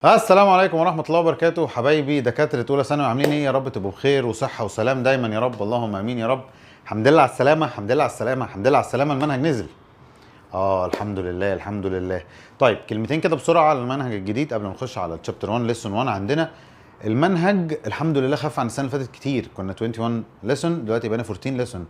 السلام عليكم ورحمة الله وبركاته حبايبي دكاترة أولى ثانوي، عاملين إيه؟ يا رب تبقوا بخير وصحة وسلام دايما يا رب، اللهم آمين يا رب. الحمد لله على السلامة، الحمد لله على السلامة، الحمد لله على السلامة. المنهج نزل. الحمد لله الحمد لله. طيب كلمتين كده بسرعة على المنهج الجديد قبل ما نخش على ال chapter 1 lesson 1. عندنا المنهج الحمد لله خف عن السنة اللي فاتت كتير، كنا 21 lesson، دلوقتي بقينا 14 lesson،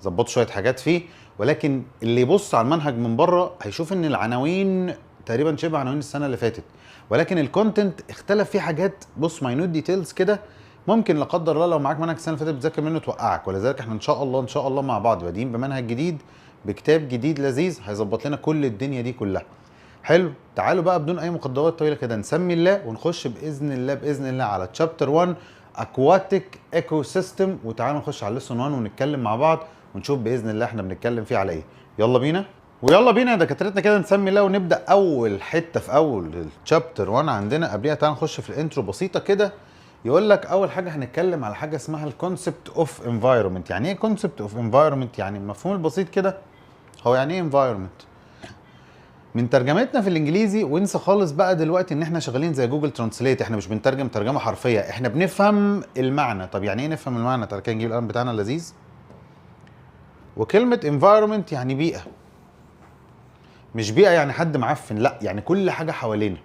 ظبطوا شوية حاجات فيه. ولكن اللي يبص على المنهج من بره هيشوف ان العناوين تقريبا شبه عناوين السنة اللي فاتت، ولكن ال content اختلف فيه حاجات، بص minute details كده ممكن لا قدر الله لو معاك منهج السنة اللي فاتت بتذاكر منه توقعك. ولذلك احنا ان شاء الله ان شاء الله مع بعض بادئين بمنهج جديد بكتاب جديد لذيذ هيظبط لنا كل الدنيا دي كلها. حلو، تعالوا بقى بدون اي مقدمات طويلة كده نسمي الله ونخش باذن الله باذن الله على chapter 1 aquatic ecosystem، وتعالوا نخش على lesson 1 ونتكلم مع بعض ونشوف باذن الله احنا بنتكلم فيه على ايه. يلا بينا، ويلا بينا يا دكاترتنا كده نسمي الله ونبدا اول حتة في اول ال chapter 1 عندنا. قبليها تعالوا نخش في ال intro بسيطة كده. يقول لك اول حاجة هنتكلم على حاجة اسمها ال concept of environment. يعني ايه concept of environment؟ يعني المفهوم البسيط كده هو يعني ايه environment؟ من ترجمتنا في الانجليزي، وانسى خالص بقى دلوقتي ان احنا شغالين زي Google Translate، احنا مش بنترجم ترجمه حرفية، احنا بنفهم المعنى. طب يعني ايه نفهم المعنى؟ تعالى كده نجيب القلم بتاعنا اللذيذ. وكلمه environment يعني بيئة، مش بيئة يعني حد معفن، لا يعني كل حاجة حوالينا.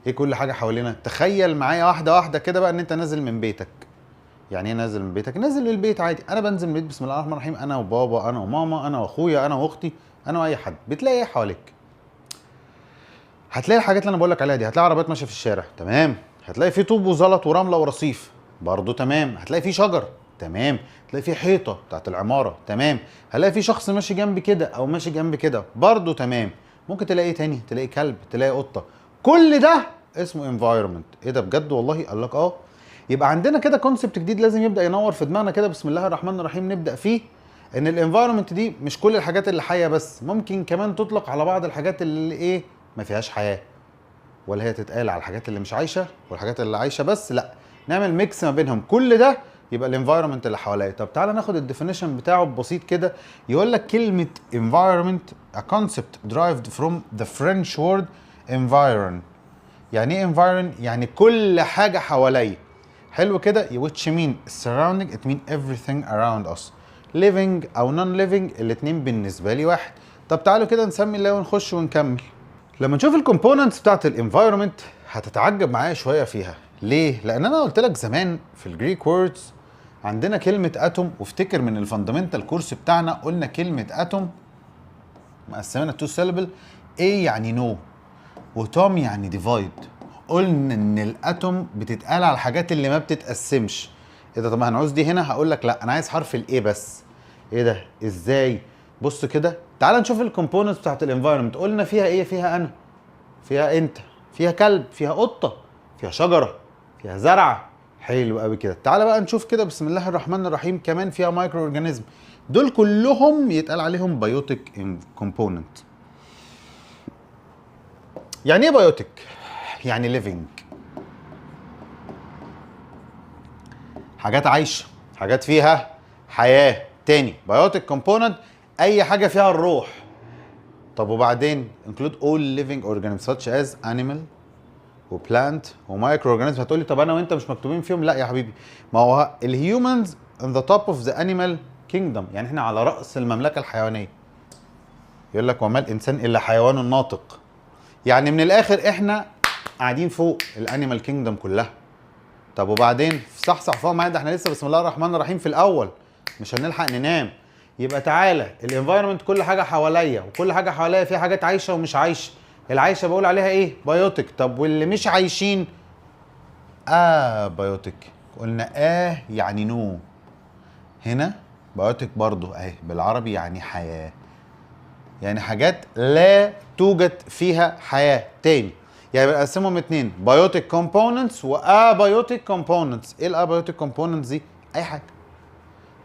ايه كل حاجة حوالينا؟ تخيل معايا واحدة واحدة كده بقى ان انت نازل من بيتك. يعني ايه نازل من بيتك؟ نازل من البيت عادي، انا بنزل من البيت بسم الله الرحمن الرحيم، انا وبابا، انا وماما، انا واخويا، انا واختي، انا واي حد. بتلاقي ايه حواليك؟ هتلاقي الحاجات اللي انا بقول لك عليها دي. هتلاقي عربيات ماشية في الشارع، تمام. هتلاقي في طوب وزلط ورمله ورصيف، برضه تمام. هتلاقي في شجر، تمام. هتلاقي في حيطة بتاعت العمارة، تمام. هتلاقي في شخص ماشي جنب كده او ماشي جنب كده، برضه تمام. ممكن تلاقي ايه تاني؟ تلاقي كلب، تلاقي قطة. كل ده اسمه environment. ايه ده بجد والله؟ قال لك اه. يبقى عندنا كده concept جديد لازم يبدا ينور في دماغنا كده بسم الله الرحمن الرحيم. نبدا فيه ان ال environment دي مش كل الحاجات اللي حيه بس، ممكن كمان تطلق على بعض الحاجات اللي ايه ما فيهاش حياة، ولا هي تتقال على الحاجات اللي مش عايشه والحاجات اللي عايشه بس، لا نعمل mix ما بينهم. كل ده يبقى ال environment اللي حواليا. طب تعالى ناخد ال definition بتاعه بسيط كده. يقول لك كلمة environment a concept derived from the French word environ. يعني ايه environ؟ يعني كل حاجة حواليا. حلو كده. which mean surrounding، it mean everything around us، living او non living، الاتنين بالنسبة لي واحد. طب تعالوا كده نسمي الله ونخش ونكمل. لما نشوف ال components بتاعت ال environment هتتعجب معايا شوية فيها. ليه؟ لان انا قلت لك زمان في ال Greek words عندنا كلمة atom، وافتكر من ال fundamental course بتاعنا قلنا كلمة atom مقسمينها two syllable، a يعني no و tom يعني divide. قلنا ان ال atom بتتقال على الحاجات اللي ما بتتقسمش. ايه ده؟ طب ما هنعوز دي هنا. هقول لك لا، انا عايز حرف ال A بس. ايه ده؟ ازاي؟ بص كده، تعال نشوف ال components بتاعت ال environment. قلنا فيها ايه؟ فيها انا، فيها انت، فيها كلب، فيها قطة، فيها شجرة، فيها زرعه. حلو قوي كده. تعال بقى نشوف كده بسم الله الرحمن الرحيم، كمان فيها microorganism. دول كلهم يتقال عليهم biotic component. يعني ايه biotic؟ يعني living، حاجات عايشه، حاجات فيها حياة. تاني biotic component اي حاجة فيها الروح. طب وبعدين include all living organisms such as animal و plant و microorganism. هتقولي طب انا وانت مش مكتوبين فيهم؟ لا يا حبيبي، ما هو ال humans on the top of the animal kingdom، يعني احنا على راس المملكة الحيوانية. يقول لك وما الانسان الا حيوان ناطق، يعني من الاخر احنا قاعدين فوق ال animal kingdom كلها. طب وبعدين صح صح فوق معايا، ده احنا لسه بسم الله الرحمن الرحيم في الاول، مش هنلحق ننام. يبقى تعالى ال environment كل حاجة حواليا، وكل حاجة حواليا فيها حاجات عايشه ومش عايشه. العايشه بقول عليها ايه؟ biotic. طب واللي مش عايشين؟ abiotic. قلنا a يعني no، هنا biotic برضو اهي بالعربي يعني حياة، يعني حاجات لا توجد فيها حياة. تاني يعني بنقسمهم اتنين، biotic components و abiotic components. ايه ال abiotic components دي؟ اي حاجة،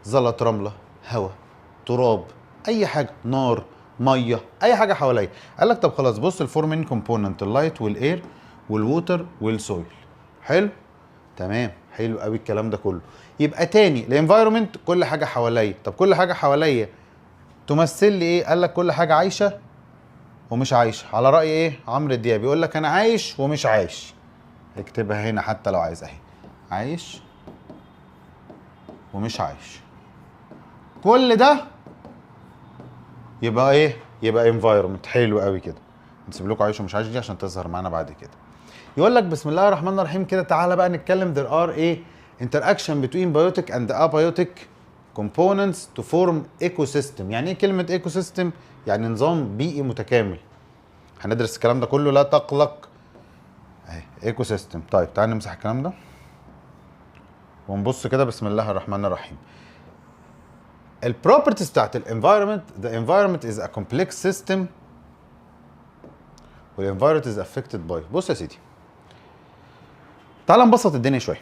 زلط، رمله، هواء، تراب، اي حاجة، نار، مية، اي حاجة حواليا. قال لك طب خلاص بص ال four main component، ال light وال air وال water وال soil. حلو تمام، حلو قوي الكلام ده كله. يبقى تاني ال environment كل حاجة حواليا. طب كل حاجة حواليا تمثل لي ايه؟ قال لك كل حاجة عايشه ومش عايشه. على راي ايه؟ عمرو دياب، بيقول لك انا عايش ومش عايش. اكتبها هنا حتى لو عايز، اهي عايش ومش عايش. كل ده يبقى ايه؟ يبقى environment. حلو قوي كده. نسيب لكم عايش ومش عايش دي عشان تظهر معانا بعد كده. يقول لك بسم الله الرحمن الرحيم كده، تعالى بقى نتكلم there are ايه interaction between biotic and abiotic components to form ecosystem. يعني ايه كلمة ecosystem؟ يعني نظام بيئي متكامل. هندرس الكلام ده كله، لا تقلق. اهي ecosystem. طيب تعالى نمسح الكلام ده ونبص كده بسم الله الرحمن الرحيم. ال properties بتاعت ال environment، the environment is a complex system وال environment is affected by. بص يا سيدي، تعال نبسط الدنيا شوية.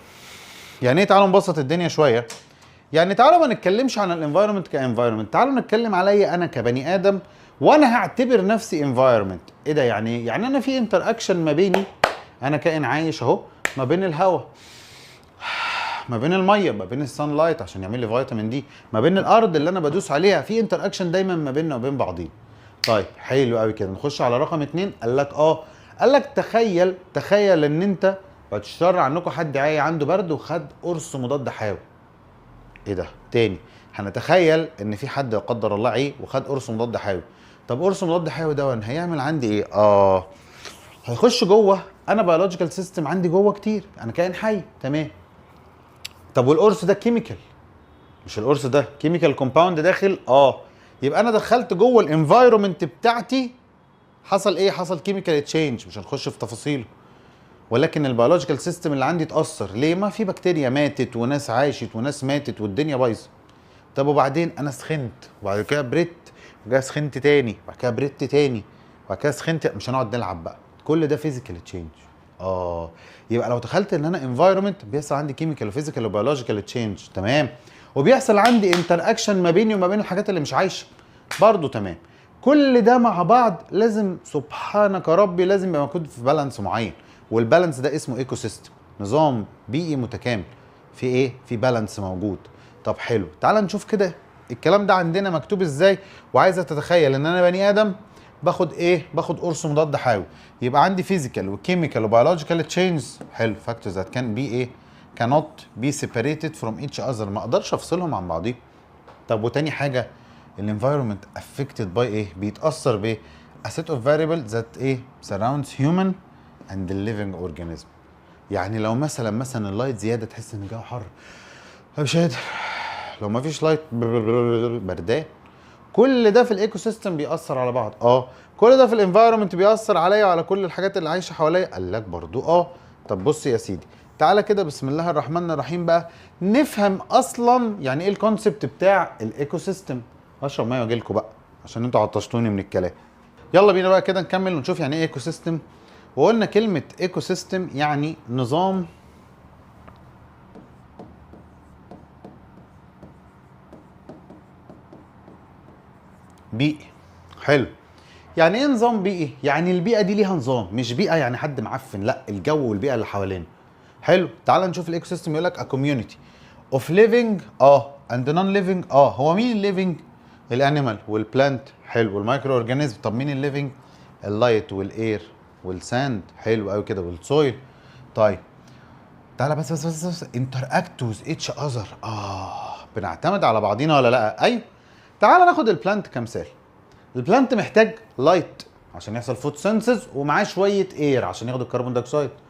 يعني ايه تعالوا نبسط الدنيا شوية؟ يعني تعالوا ما نتكلمش عن ال environment ك environment، تعالوا نتكلم عليا انا كبني ادم، وانا هعتبر نفسي environment. ايه ده يعني ايه؟ يعني انا في interaction ما بيني، انا كائن عايش اهو، ما بين الهواء، ما بين المية، ما بين ال sunlight عشان يعمل لي vitamin D، ما بين الارض اللي انا بدوس عليها، في interaction دايما ما بيننا وبين بعضين. طيب حلو قوي كده. نخش على رقم 2. قال لك قال لك تخيل، تخيل ان انت بعد الشر عنكم حد عاي عنده برد وخد قرص مضاد حيوي. ايه ده؟ تاني هنتخيل ان في حد لا قدر الله عيه وخد قرص مضاد حيوي. طب قرص مضاد حيوي ده هيعمل عندي ايه؟ هيخش جوه، انا biological system عندي جوه كتير، انا كائن حي، تمام. طب والقرص ده chemical، مش القرص ده chemical compound داخل؟ يبقى انا دخلت جوه ال environment بتاعتي، حصل ايه؟ حصل chemical change، مش هنخش في تفاصيله، ولكن ال biological system اللي عندي اتاثر. ليه؟ ما في بكتيريا ماتت وناس عاشت وناس ماتت والدنيا بايظة. طب وبعدين انا سخنت، وبعد كده بردت، وبعد كده سخنت تاني، وبعد كده بردت تاني، وبعد كده سخنت، مش هنقعد نلعب بقى، كل ده physical change. يبقى لو دخلت ان انا environment بيحصل عندي chemical و physical و biological change، تمام، وبيحصل عندي interaction ما بيني وما بين الحاجات اللي مش عايشه برضه، تمام. كل ده مع بعض لازم، سبحانك يا ربي، لازم يبقى موجود في balance معين، وال balance ده اسمه ecosystem، نظام بيئي متكامل. في ايه؟ في balance موجود. طب حلو، تعال نشوف كده الكلام ده عندنا مكتوب ازاي. وعايزه تتخيل ان انا بني ادم باخد ايه؟ باخد قرص مضاد حيوي، يبقى عندي physical و chemical و biological changes. حلو، factors that can be ايه؟ cannot be separated from each other، ما اقدرش افصلهم عن بعضيهم. طب وتاني حاجة، ال environment affected by ايه؟ بيتاثر بايه؟ a set of variables that ايه؟ surrounds human and the living organism. يعني لو مثلا ال light زيادة تحس ان الجو حر، مش قادر. لو ما فيش light بردان. كل ده في ال ecosystem بيأثر على بعض. كل ده في ال environment بيأثر عليا وعلى كل الحاجات اللي عايشه حواليا. قال لك برضو طب بص يا سيدي، تعالى كده بسم الله الرحمن الرحيم بقى نفهم اصلا يعني ايه ال concept بتاع ال ecosystem. هشرب مية واجي لكم بقى عشان انتوا عطشتوني من الكلام. يلا بينا بقى كده نكمل ونشوف يعني ايه ecosystem. وقلنا كلمة ecosystem يعني نظام بيئي. حلو، يعني ايه نظام بيئي؟ يعني البيئة دي ليها نظام، مش بيئة يعني حد معفن، لا، الجو والبيئة اللي حوالينا. حلو، تعال نشوف ال ecosystem. يقول لك a community of living and non living. هو مين ال living؟ ال animal وال plant، حلو، وال microorganism. طب مين ال living؟ ال light وال air وال sand، حلو قوي كده، وال soil. طيب تعالى بس بس بس, بس. interact with each other. بنعتمد على بعضينا ولا لا؟ ايوه. تعالى ناخد ال plant كمثال. ال plant محتاج light عشان يحصل photosynthesis، ومعاه شوية air عشان ياخد ال carbon dioxide،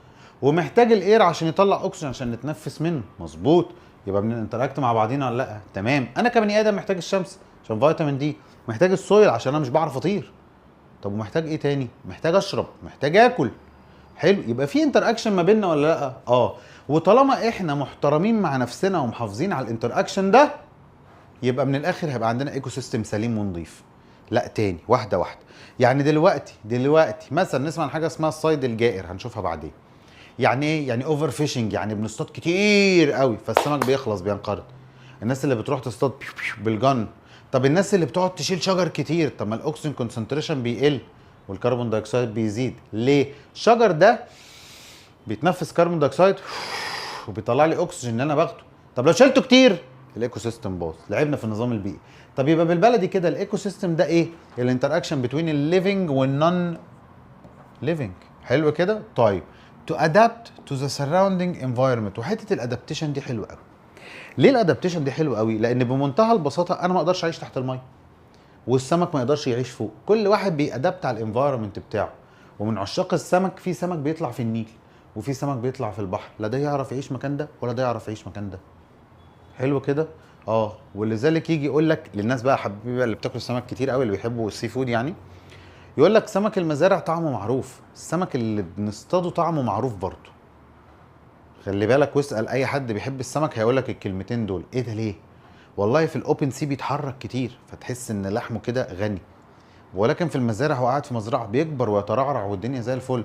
ومحتاج ال air عشان يطلع اكسجين عشان نتنفس منه، مظبوط. يبقى بن interact مع بعضينا ولا لا؟ تمام. انا كبني ادم محتاج الشمس عشان vitamin D، محتاج ال soil عشان انا مش بعرف اطير. طب ومحتاج ايه تاني؟ محتاج اشرب، محتاج اكل. حلو، يبقى في interaction ما بيننا ولا لا؟ وطالما احنا محترمين مع نفسنا ومحافظين على ال interaction ده، يبقى من الاخر هيبقى عندنا ecosystem سليم ونظيف. لا تاني، واحدة واحدة. يعني دلوقتي مثلا نسمع عن حاجة اسمها الصيد الجائر، هنشوفها بعدين. يعني ايه؟ يعني over fishing، يعني بنصطاد كتير قوي فالسمك بيخلص بينقرض. الناس اللي بتروح تصطاد بال gun. طب الناس اللي بتقعد تشيل شجر كتير، طب ما ال oxygen concentration بيقل وال carbon dioxide بيزيد. ليه؟ الشجر ده بيتنفس carbon dioxide وبيطلع لي اكسجين اللي انا باخده. طب لو شلته كتير ال ecosystem باظ، لعبنا في النظام البيئي. طب يبقى بالبلدي كده ال ecosystem ده ايه؟ ال interaction between ال living وال non living. حلو كده؟ طيب to adapt to the surrounding environment. وحتة ال adaptation دي حلوة قوي. ليه ال adaptation دي حلوة قوي؟ لان بمنتهى البساطة انا ما اقدرش اعيش تحت المية، والسمك ما يقدرش يعيش فوق. كل واحد بي adapt على ال environment بتاعه. ومن عشاق السمك، في سمك بيطلع في النيل وفي سمك بيطلع في البحر، لا ده يعرف يعيش مكان ده ولا ده يعرف يعيش مكان ده. حلو كده؟ ولذلك يجي يقول لك للناس بقى حبيبي اللي بتاكل سمك كتير قوي، اللي بيحبوا ال seafood يعني، يقول لك سمك المزارع طعمه معروف، السمك اللي بنصطاده طعمه معروف برضه. خلي بالك، واسال اي حد بيحب السمك هيقول لك الكلمتين دول. ايه ده ليه؟ والله في ال open sea بيتحرك كتير فتحس ان لحمه كده غني، ولكن في المزارع هو قاعد في مزرعة بيكبر ويترعرع والدنيا زي الفل،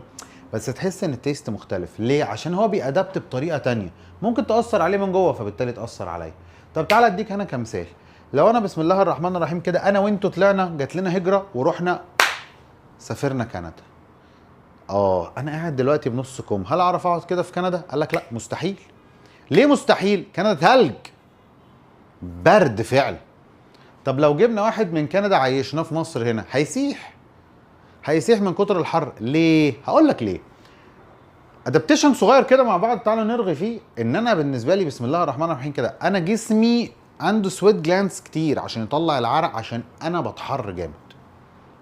بس تحس ان ال taste مختلف. ليه؟ عشان هو بي adapt بطريقة تانية ممكن تاثر عليه من جوه فبالتالي تاثر عليا. طب تعالى اديك انا كمثال. لو انا بسم الله الرحمن الرحيم كده انا وانتوا طلعنا جات لنا هجره ورحنا سافرنا كندا، انا قاعد دلوقتي بنص كم، هل اعرف اقعد كده في كندا؟ قال لك لا مستحيل. ليه مستحيل؟ كندا ثلج، برد فعلا. طب لو جبنا واحد من كندا عيشناه في مصر هنا هيسيح، هيسيح من كتر الحر. ليه؟ هقول لك ليه. adaptation صغير كده مع بعض تعالوا نرغي فيه. ان انا بالنسبة لي بسم الله الرحمن الرحيم كده انا جسمي عنده sweat glands كتير عشان يطلع العرق، عشان انا بتحر جامد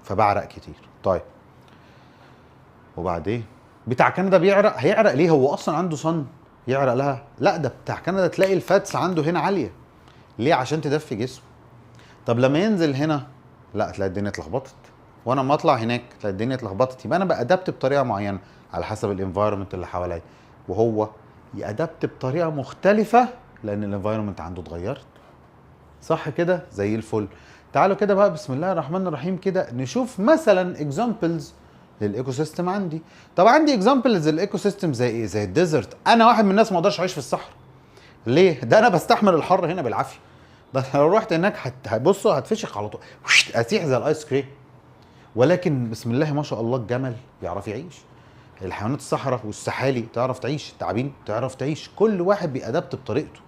فبعرق كتير. طيب وبعدين بتاع كندا بيعرق، هيعرق ليه؟ هو اصلا عنده sun يعرق لها؟ لا، ده بتاع كندا تلاقي ال fats عنده هنا عالية. ليه؟ عشان تدفي جسمه. طب لما ينزل هنا لا تلاقي الدنيا اتلخبطت، وانا اما اطلع هناك تلاقي الدنيا اتلخبطت. يبقى انا ب adapt بطريقة معينة على حسب ال environment اللي حواليا، وهو ي adapt بطريقة مختلفة لان ال environment عنده اتغيرت. صح كده؟ زي الفل. تعالوا كده بقى بسم الله الرحمن الرحيم كده نشوف مثلا examples لل ecosystem عندي. طب عندي examples لل ecosystem زي ايه؟ زي ال desert. انا واحد من الناس ما اقدرش اعيش في الصحراء. ليه؟ ده انا بستحمل الحر هنا بالعافية، ده أنا لو رحت هناك هتبصوا هتفشخ على طول، اسيح زي الايس كريم. ولكن بسم الله ما شاء الله الجمل بيعرف يعيش، الحيوانات الصحراء والسحالي تعرف تعيش، التعابين تعرف تعيش، كل واحد بي adapt بطريقته.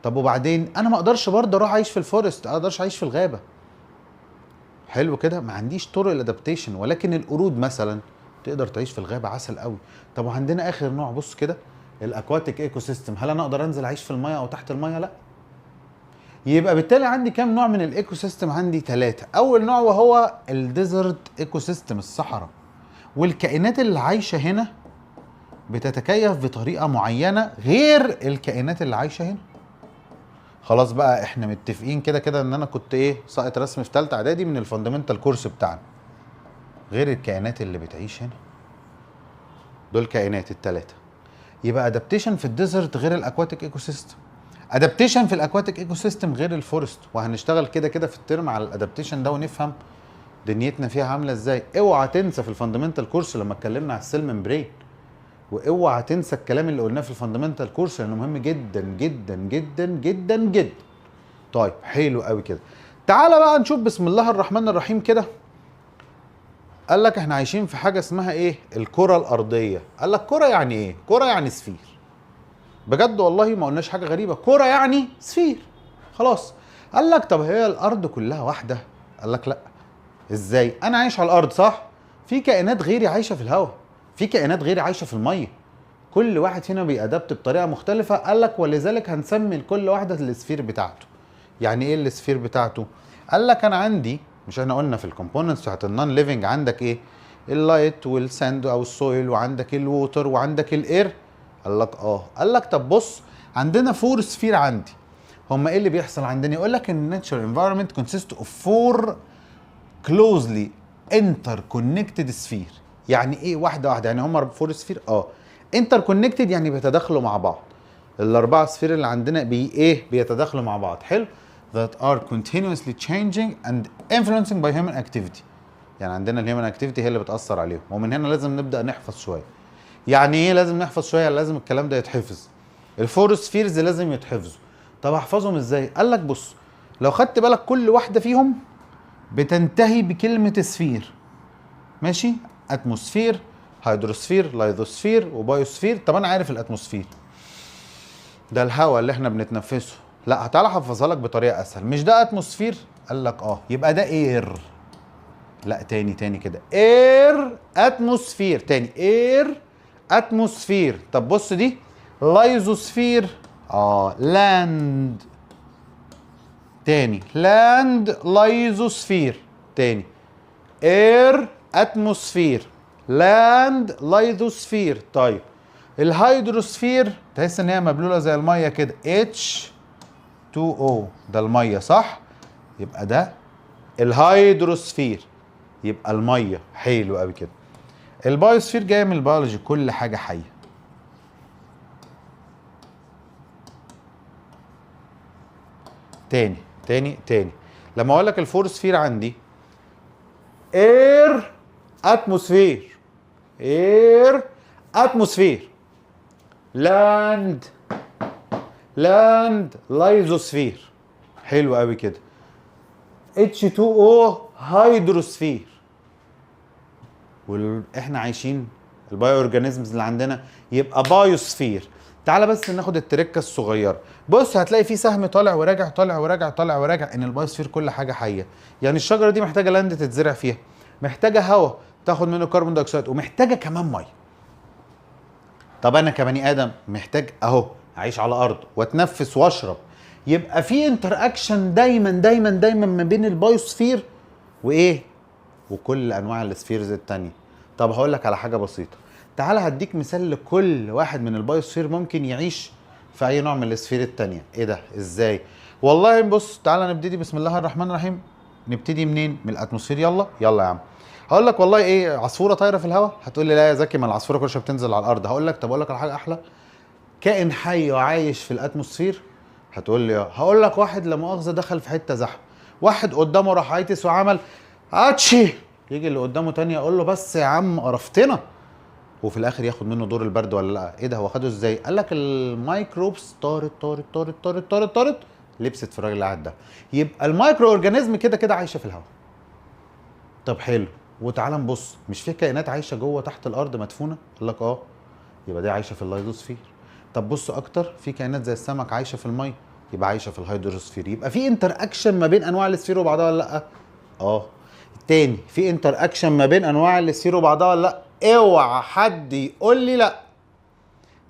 طب وبعدين انا ما اقدرش برضه اروح اعيش في ال forest، ما اقدرش اعيش في الغابة. حلو كده، ما عنديش طرق ال adaptation. ولكن القرود مثلا تقدر تعيش في الغابة عسل قوي. طب وعندنا اخر نوع، بص كده، ال aquatic ecosystem. هل انا اقدر انزل اعيش في المية او تحت المية؟ لا. يبقى بالتالي عندي كام نوع من ال ecosystem؟ عندي 3. اول نوع وهو ال desert ecosystem، الصحراء، والكائنات اللي عايشه هنا بتتكيف بطريقة معينة غير الكائنات اللي عايشه هنا. خلاص بقى احنا متفقين كده كده ان انا كنت ايه، ساقط رسم في ثالثة اعدادي من ال fundamental course بتاعنا. غير الكائنات اللي بتعيش هنا، دول كائنات الثلاثة. يبقى adaptation في ال desert غير ال aquatic ecosystem، adaptation في ال aquatic ecosystem غير ال forest. وهنشتغل كده كده في الترم على ال adaptation ده ونفهم دنيتنا فيها عامله ازاي. اوعى تنسى في ال fundamental course لما اتكلمنا على ال cell membrane، واوعى تنسى الكلام اللي قلناه في ال fundamental course لانه مهم جدا جدا جدا جدا جدا. طيب حلو قوي كده. تعالى بقى نشوف بسم الله الرحمن الرحيم كده. قال لك احنا عايشين في حاجة اسمها ايه؟ الكره الارضية. قال لك كره يعني ايه؟ كره يعني sphere. بجد والله ما قلناش حاجة غريبة، كره يعني sphere خلاص. قال لك طب هي الارض كلها واحدة؟ قال لك لا. ازاي؟ انا عايش على الارض صح؟ في كائنات غيري عايشه في الهواء، في كائنات غيري عايشه في المية. كل واحد فينا بي adapt بطريقة مختلفة. قال لك ولذلك هنسمي لكل واحدة ال sphere بتاعته. يعني ايه ال sphere بتاعته؟ قال لك انا عندي، مش احنا قلنا في ال components بتاعت ال non living عندك ايه؟ ال light وال sand او ال soil، وعندك ال water، وعندك ال air. قال لك اه. قال لك طب بص، عندنا four sphere عندي. هما ايه اللي بيحصل عندنا؟ يقول لك ان ال natural environment consist of four closely interconnected sphere. يعني ايه؟ واحدة واحدة. يعني هما four sphere interconnected، يعني بيتداخلوا مع بعض. الاربعة sphere اللي عندنا بي ايه؟ بيتداخلوا مع بعض. حلو. that are continuously changing and influencing by human activity. يعني عندنا ال human activity هي اللي بتاثر عليهم. ومن هنا لازم نبدا نحفظ شوية. يعني ايه لازم نحفظ شوية؟ لازم الكلام ده يتحفظ. ال four spheres لازم يتحفظوا. طب احفظهم ازاي؟ قال لك بص، لو خدت بالك كل واحدة فيهم بتنتهي بكلمه sphere، ماشي؟ atmosphere، hydrosphere، lithosphere، و biosphere. طب انا عارف ال atmosphere ده الهواء اللي احنا بنتنفسه. لا تعالى احفظها لك بطريقة اسهل. مش ده atmosphere؟ قال لك اه، يبقى ده air. لا تاني تاني كده، air atmosphere، تاني air atmosphere. طب بص دي لايزوسفير، land. تاني land lithosphere، تاني air atmosphere land lithosphere. طيب ال hydrosphere تحس ان هي مبلوله زي المية كده، H2O ده المية صح؟ يبقى ده ال hydrosphere، يبقى المية. حلو قوي كده. ال biosphere جاية من البيولوجي، كل حاجة حيه. تاني تاني تاني، لما اقول لك ال four sphere عندي air atmosphere، air atmosphere، land land lithosphere. حلو قوي كده. H2O hydrosphere. واحنا عايشين ال bio organisms اللي عندنا يبقى biosphere. تعالى بس ناخد التركة الصغيرة. بص هتلاقي في سهم طالع وراجع طالع وراجع طالع وراجع، ان ال biosphere كل حاجة حيه. يعني الشجرة دي محتاجه land تتزرع فيها، محتاجه هواء تاخد منه carbon dioxide، ومحتاجة كمان مية. طب انا كبني ادم محتاج اهو اعيش على ارض واتنفس واشرب، يبقى في interaction دايما دايما دايما ما بين ال biosphere وايه؟ وكل انواع ال spheres التانية. طب هقول لك على حاجة بسيطة، تعالى هديك مثال لكل واحد من ال biosphere ممكن يعيش في اي نوع من ال sphere التانية. ايه ده؟ ازاي؟ والله بص تعالى نبتدي بسم الله الرحمن الرحيم. نبتدي منين؟ من ال atmosphere. يلا يلا يا عم. هقول لك والله ايه، عصفوره طايره في الهواء؟ هتقول لي لا يا زكي، ما العصفوره كل شوية بتنزل على الارض. هقول لك طب اقول لك على حاجة احلى، كائن حي وعايش في ال atmosphere. هتقول لي اه. هقول لك واحد لا مؤاخذة دخل في حتة زحمة، واحد قدامه راح عيتس وعمل اتشي، يجي اللي قدامه تاني يقول له بس يا عم قرفتنا، وفي الاخر ياخد منه دور البرد ولا لا؟ ايه ده، هو خده ازاي؟ قال لك ال microbes طارت طارت طارت طارت طارت طارت، لبست في الراجل اللي قاعد ده. يبقى ال microorganism كده كده عايشه في الهواء. طب حلو، وتعالى نبص، مش في كائنات عايشه جوه تحت الارض مدفونة؟ قال لك اه، يبقى دي عايشه في اللايزوسفير. طب بص اكتر، في كائنات زي السمك عايشه في المية، يبقى عايشه في ال hydrosphere. يبقى في interaction ما بين انواع ال sphere وبعضها ولا لا؟ اه. تاني، في interaction ما بين انواع ال sphere وبعضها ولا لا؟ اوعى حد يقول لي لا.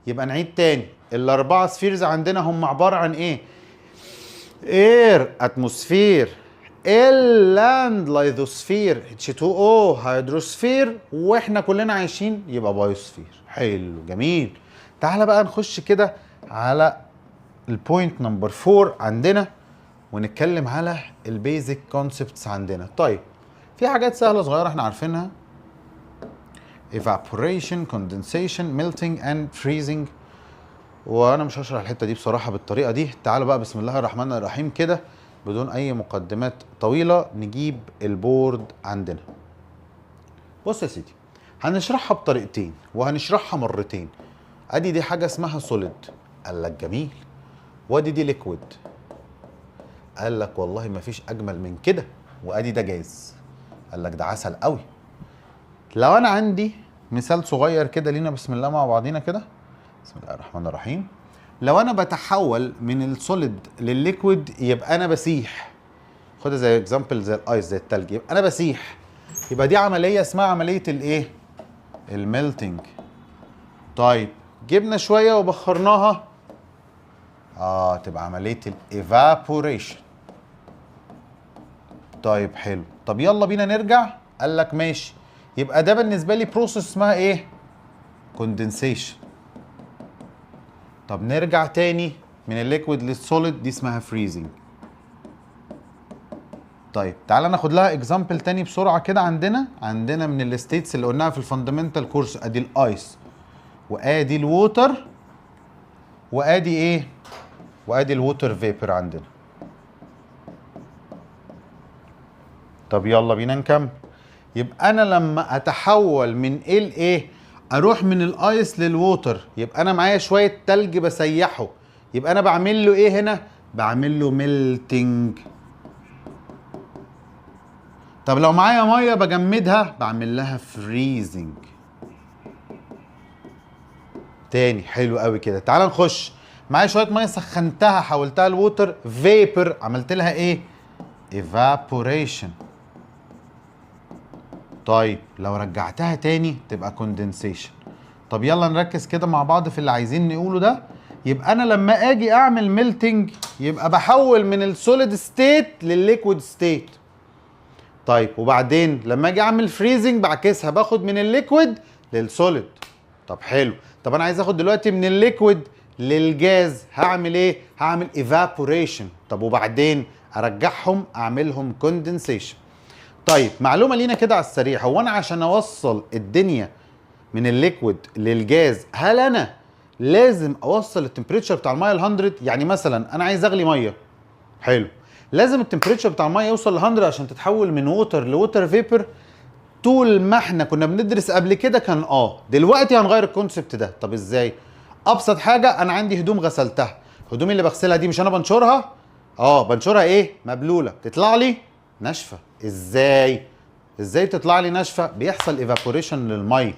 يبقى نعيد تاني، الاربعة spheres عندنا هم عبارة عن ايه؟ air atmosphere، ال land lithosphere، H2O hydrosphere، واحنا كلنا عايشين يبقى biosphere. حلو جميل. تعالى بقى نخش كده على ال point number 4 عندنا، ونتكلم على ال basic concepts عندنا. طيب في حاجات سهلة صغيرة احنا عارفينها، evaporation، condensation، melting and freezing، وانا مش هشرح الحتة دي بصراحة بالطريقة دي. تعالوا بقى بسم الله الرحمن الرحيم كده بدون اي مقدمات طويلة نجيب ال board عندنا. بص يا سيدي، هنشرحها بطريقتين وهنشرحها مرتين. ادي دي حاجة اسمها solid، قال لك جميل، وادي دي liquid، قال لك والله ما فيش اجمل من كده، وادي ده جاز، قال لك ده عسل قوي. لو انا عندي مثال صغير كده لينا بسم الله مع بعضينا كده، بسم الله الرحمن الرحيم. لو انا بتحول من ال solid لل liquid يبقى انا بسيح، خدها زي example زي ال ice زي التلج، يبقى انا بسيح، يبقى دي عملية اسمها عملية الايه؟ ال melting. طيب جبنا شوية وبخرناها، تبقى عملية ال evaporation. طيب حلو، طب يلا بينا نرجع. قال لك ماشي، يبقى ده بالنسبة لي process اسمها ايه؟ condensation. طب نرجع تاني من ال liquid لل solid، دي اسمها freezing. طيب تعالى ناخد لها example تاني بسرعة كده. عندنا من ال states اللي قلناها في ال fundamental course، ادي ال ice وادي ال water وادي ايه؟ وادي ال water vapor عندنا. طب يلا بينا نكمل. يبقى انا لما اتحول من ايه لايه؟ اروح من ال ice لل water، يبقى انا معايا شوية تلج بسيحه، يبقى انا بعمل له ايه هنا؟ بعمل له melting. طب لو معايا مية بجمدها بعمل لها freezing. تاني حلو قوي كده. تعال نخش، معايا شوية مية سخنتها حولتها ل water vapor، عملت لها ايه؟ evaporation. طيب لو رجعتها تاني تبقى condensation. طب يلا نركز كده مع بعض في اللي عايزين نقوله ده. يبقى انا لما اجي اعمل melting يبقى بحول من ال solid state للل liquid state. طيب وبعدين لما اجي اعمل freezing بعكسها، باخد من ال liquid لل solid. طب حلو، طب انا عايز اخد دلوقتي من ال liquid لل gas، هعمل ايه؟ هعمل evaporation. طب وبعدين ارجعهم اعملهم condensation. طيب معلومة لينا كده على السريع، هو انا عشان اوصل الدنيا من ال liquid لل gas هل انا لازم اوصل ال temperature بتاع المية ل 100؟ يعني مثلا انا عايز اغلي مية، حلو، لازم ال temperature بتاع المية يوصل ل 100 عشان تتحول من water ل water vapor؟ طول ما احنا كنا بندرس قبل كده كان دلوقتي هنغير ال concept ده. طب ازاي؟ ابسط حاجة، انا عندي هدوم غسلتها، هدومي اللي بغسلها دي مش انا بنشرها؟ بنشرها ايه؟ مبلوله، تطلع لي ناشفة. ازاي؟ ازاي تطلع لي ناشفة؟ بيحصل evaporation للمية.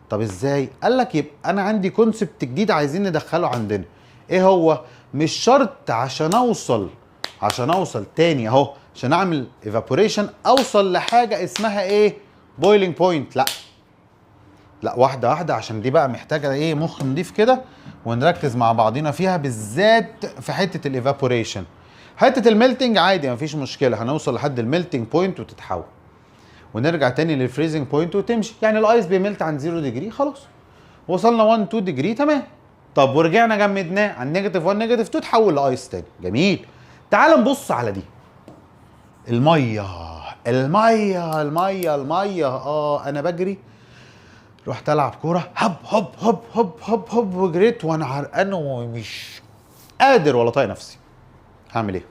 طب ازاي؟ قال لك يبقى انا عندي concept جديد عايزين ندخله عندنا. ايه هو؟ مش شرط عشان اوصل تاني اهو، عشان اعمل evaporation اوصل لحاجة اسمها ايه؟ boiling point. لا لا، واحدة واحدة، عشان دي بقى محتاجه ايه؟ مخ نضيف كده ونركز مع بعضينا فيها، بالذات في حتة ال evaporation. حتة ال melting عادي مفيش مشكلة، هنوصل لحد ال melting point وتتحول، ونرجع تاني لل freezing point وتمشي. يعني ال ice بي melt عند 0 degree، خلاص وصلنا 1 2 degree تمام. طب ورجعنا جمدناه عند negative 1 negative 2 تحول ل ice تاني. جميل. تعال نبص على دي، المية المية المية المية. انا بجري، رحت العب كورة، هب هب هب هب هب هب، وجريت وانا عرقان ومش قادر ولا طايق نفسي. هعمل ايه؟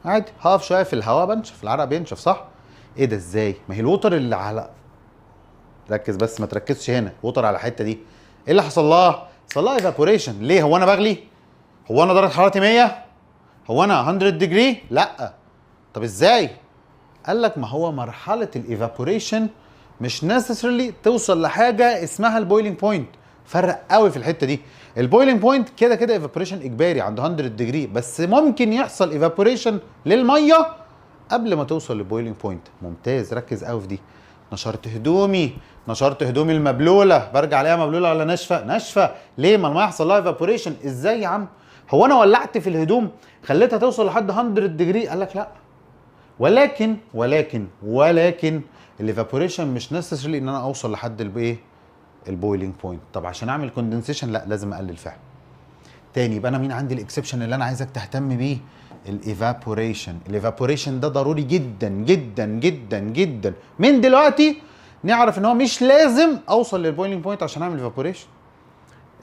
عادي، هقف شوية في الهواء بنشف، العرق بينشف صح؟ ايه ده ازاي؟ ما هي ال water اللي على، ركز بس ما تركزش هنا، water على الحتة دي ايه اللي حصل لها؟ حصل لها evaporation. ليه؟ هو انا بغلي؟ هو انا درجه حرارتي 100؟ هو انا 100 degree؟ لا. طب ازاي؟ قال لك ما هو مرحلة ال evaporation مش necessarily توصل لحاجة اسمها ال boiling point. فرق قوي في الحتة دي. ال boiling point كده كده evaporation اجباري عند 100 degree، بس ممكن يحصل evaporation للمية قبل ما توصل لل boiling point. ممتاز، ركز قوي في دي. نشرت هدومي، نشرت هدومي المبلوله، برجع عليها مبلوله ولا ناشفة؟ ناشفة. ليه؟ ما المية حصل لها evaporation. ازاي يا عم؟ هو انا ولعت في الهدوم خليتها توصل لحد 100 degree؟ قال لك لا، ولكن ولكن ولكن ال evaporation مش necessarily ان انا اوصل لحد الايه؟ ال boiling point. طب عشان اعمل condensation لا، لازم اقلل فعلا. تاني، يبقى انا مين عندي ال exception اللي انا عايزك تهتم بيه؟ ال evaporation. ال evaporation ده ضروري جدا جدا جدا جدا. من دلوقتي نعرف ان هو مش لازم اوصل لل boiling point عشان اعمل evaporation.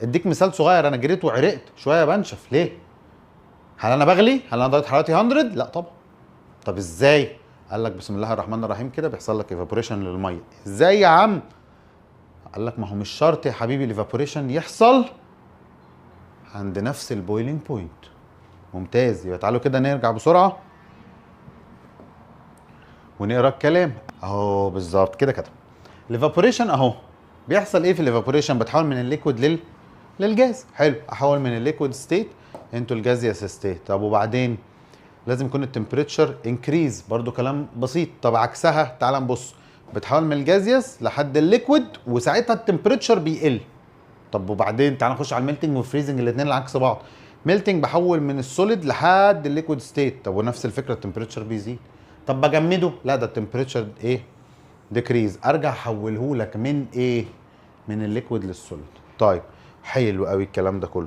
اديك مثال صغير، انا جريت وعرقت شوية بنشف، ليه؟ هل انا بغلي؟ هل انا درجه حرارتي 100؟ لا طبعا. طب ازاي؟ قال لك بسم الله الرحمن الرحيم كده بيحصل لك evaporation للمية. ازاي يا عم؟ قال لك ما هو مش شرط يا حبيبي ال evaporation يحصل عند نفس ال boiling point. ممتاز. يبقى تعالوا كده نرجع بسرعة ونقرا الكلام اهو بالظبط كده كده. ال evaporation اهو بيحصل ايه في ال evaporation؟ بتحول من ال liquid للجاز. حلو، احول من ال liquid state into ال gaseous state. طب وبعدين لازم يكون ال temperature increase، برضو كلام بسيط. طب عكسها تعال نبص، بتحول من ال gaseous لحد ال liquid وساعتها ال temperature بيقل. طب وبعدين تعال نخش على ال melting وال freezing، الاثنين اللي عكس بعض. melting بحول من ال solid لحد ال liquid state. طب ونفس الفكرة ال temperature بيزيد. طب بجمده؟ لا ده ال temperature ايه؟ decrease. ارجع احوله لك من ايه؟ من ال liquid لل solid. طيب حلو قوي الكلام ده كله،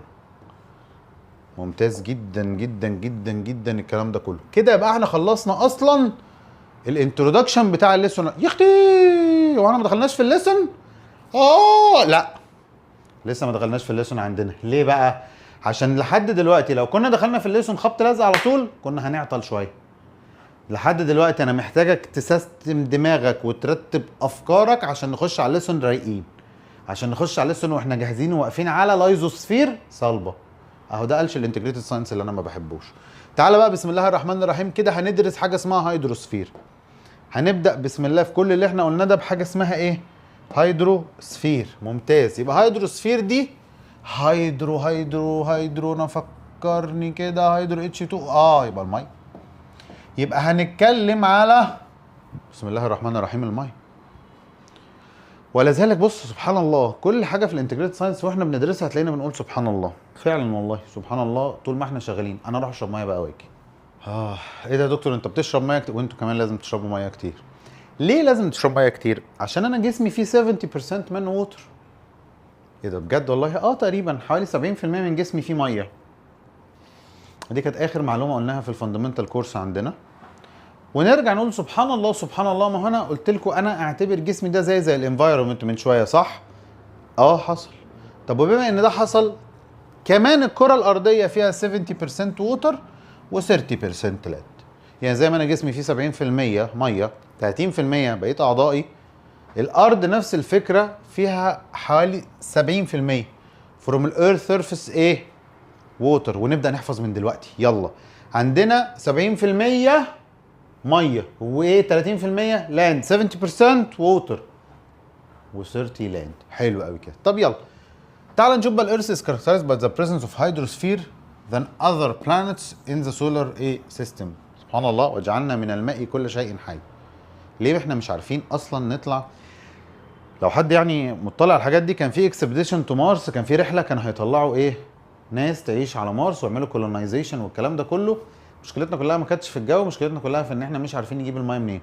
ممتاز جدا جدا جدا جدا الكلام ده كله. كده يبقى احنا خلصنا اصلا ال introduction بتاع ال lesson. يا اختي وانا ما دخلناش في ال lesson؟ لا لسه ما دخلناش في ال lesson عندنا. ليه بقى؟ عشان لحد دلوقتي لو كنا دخلنا في ال lesson خبط لزق على طول كنا هنعطل شوية. لحد دلوقتي انا محتاجك تسيستم دماغك وترتب افكارك عشان نخش على ال lesson رايقين، عشان نخش على ال lesson واحنا جاهزين وواقفين على لايزوسفير صلبه. اهو ده قلش ال integrated science اللي انا ما بحبوش. تعالى بقى بسم الله الرحمن الرحيم كده هندرس حاجة اسمها hydrosphere. هنبدا بسم الله في كل اللي احنا قلناه ده بحاجة اسمها ايه؟ hydrosphere. ممتاز. يبقى hydrosphere دي hydro hydro hydro، نفكرني كده، hydro H 2، يبقى المية. يبقى هنتكلم على بسم الله الرحمن الرحيم المية. ولذلك بص سبحان الله، كل حاجة في ال integrated science واحنا بندرسها هتلاقينا بنقول سبحان الله. فعلا والله سبحان الله طول ما احنا شغالين. انا اروح اشرب مية بقى واجي. ايه ده يا دكتور انت بتشرب مية كتير؟ وانتوا كمان لازم تشربوا مية كتير. ليه لازم تشرب مية كتير؟ عشان انا جسمي فيه 70% منه water. ايه ده بجد والله؟ تقريبا حوالي 70% من جسمي فيه مية. دي كانت اخر معلومة قلناها في ال fundamental course عندنا. ونرجع نقول سبحان الله سبحان الله. ما هو انا قلت لكم انا اعتبر جسمي ده زي ال environment من شوية، صح؟ حصل. طب وبما ان ده حصل، كمان الكره الارضية فيها 70% water و30% land. يعني زي ما انا جسمي فيه 70% مية، 30% بقيت اعضائي، الارض نفس الفكرة فيها حوالي 70% from ال earth surface ايه؟ water. ونبدا نحفظ من دلوقتي. يلا عندنا 70% مية وايه 30% land، 70% water و30 land. حلو قوي كده. طب يلا تعال نشوف بقى ال earth is characterized by the presence of hydrosphere than other planets in the solar ايه system. سبحان الله، وجعلنا من الماء كل شيء حي. ليه احنا مش عارفين اصلا نطلع؟ لو حد يعني مطلع على الحاجات دي، كان في expedition to Mars، كان في رحله كان هيطلعوا ايه ناس تعيش على مارس ويعملوا colonization والكلام ده كله. مشكلتنا كلها ما كانتش في الجو، مشكلتنا كلها في ان احنا مش عارفين نجيب المايه منين.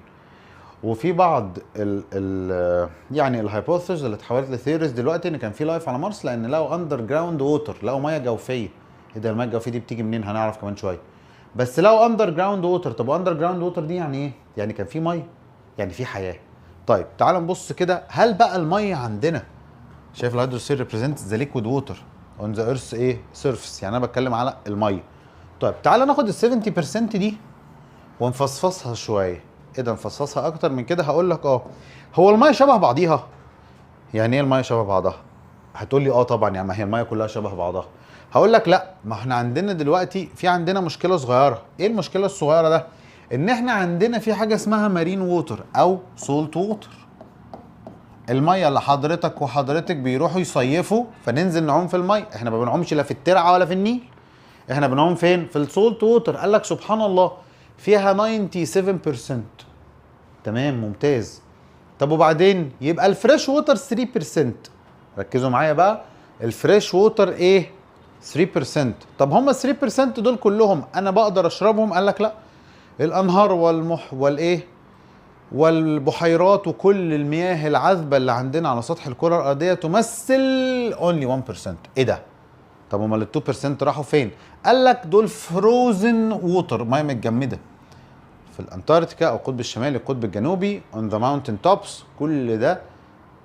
وفي بعض ال ال يعني ال hypothesis اللي اتحولت ل theories دلوقتي ان كان في life على مارس، لان لقوا underground water، لقوا مية جوفيه. ايه ده المية الجوفيه دي بتيجي منين؟ هنعرف كمان شوية. بس لقوا underground water. طب underground water دي يعني ايه؟ يعني كان في مية، يعني في حياة. طيب تعال نبص كده، هل بقى المية عندنا، شايف ال hydrosphere represent the liquid water on the earth ايه surface، يعني انا بتكلم على المية. طيب تعال ناخد ال 70% دي ونفصفصها شوية. ايه ده نفصصها اكتر من كده؟ هقول لك هو المية شبه بعضيها. يعني ايه المية شبه بعضها؟ هتقول لي طبعا، يعني ما هي المية كلها شبه بعضها. هقول لك لا، ما احنا عندنا دلوقتي في عندنا مشكلة صغيرة. ايه المشكلة الصغيرة ده؟ ان احنا عندنا في حاجة اسمها marine water او salt water. المية اللي حضرتك وحضرتك بيروحوا يصيفوا، فننزل نعوم في المية. احنا ما بنعومش لا في الترعه ولا في النيل، احنا بنعوم فين؟ في ال salt water. قال لك سبحان الله فيها 97%. تمام ممتاز. طب وبعدين يبقى ال fresh water 3%. ركزوا معايا بقى، ال fresh water ايه؟ 3%. طب هم 3% دول كلهم انا بقدر اشربهم؟ قال لك لا، الانهار والمح والايه والبحيرات وكل المياه العذبة اللي عندنا على سطح الكره الارضية تمثل only 1%. ايه ده؟ طب امال ال 2% راحوا فين؟ قال لك دول frozen water، مية متجمده في الانتاركتيكا او القطب الشمالي القطب الجنوبي on the mountain tops، كل ده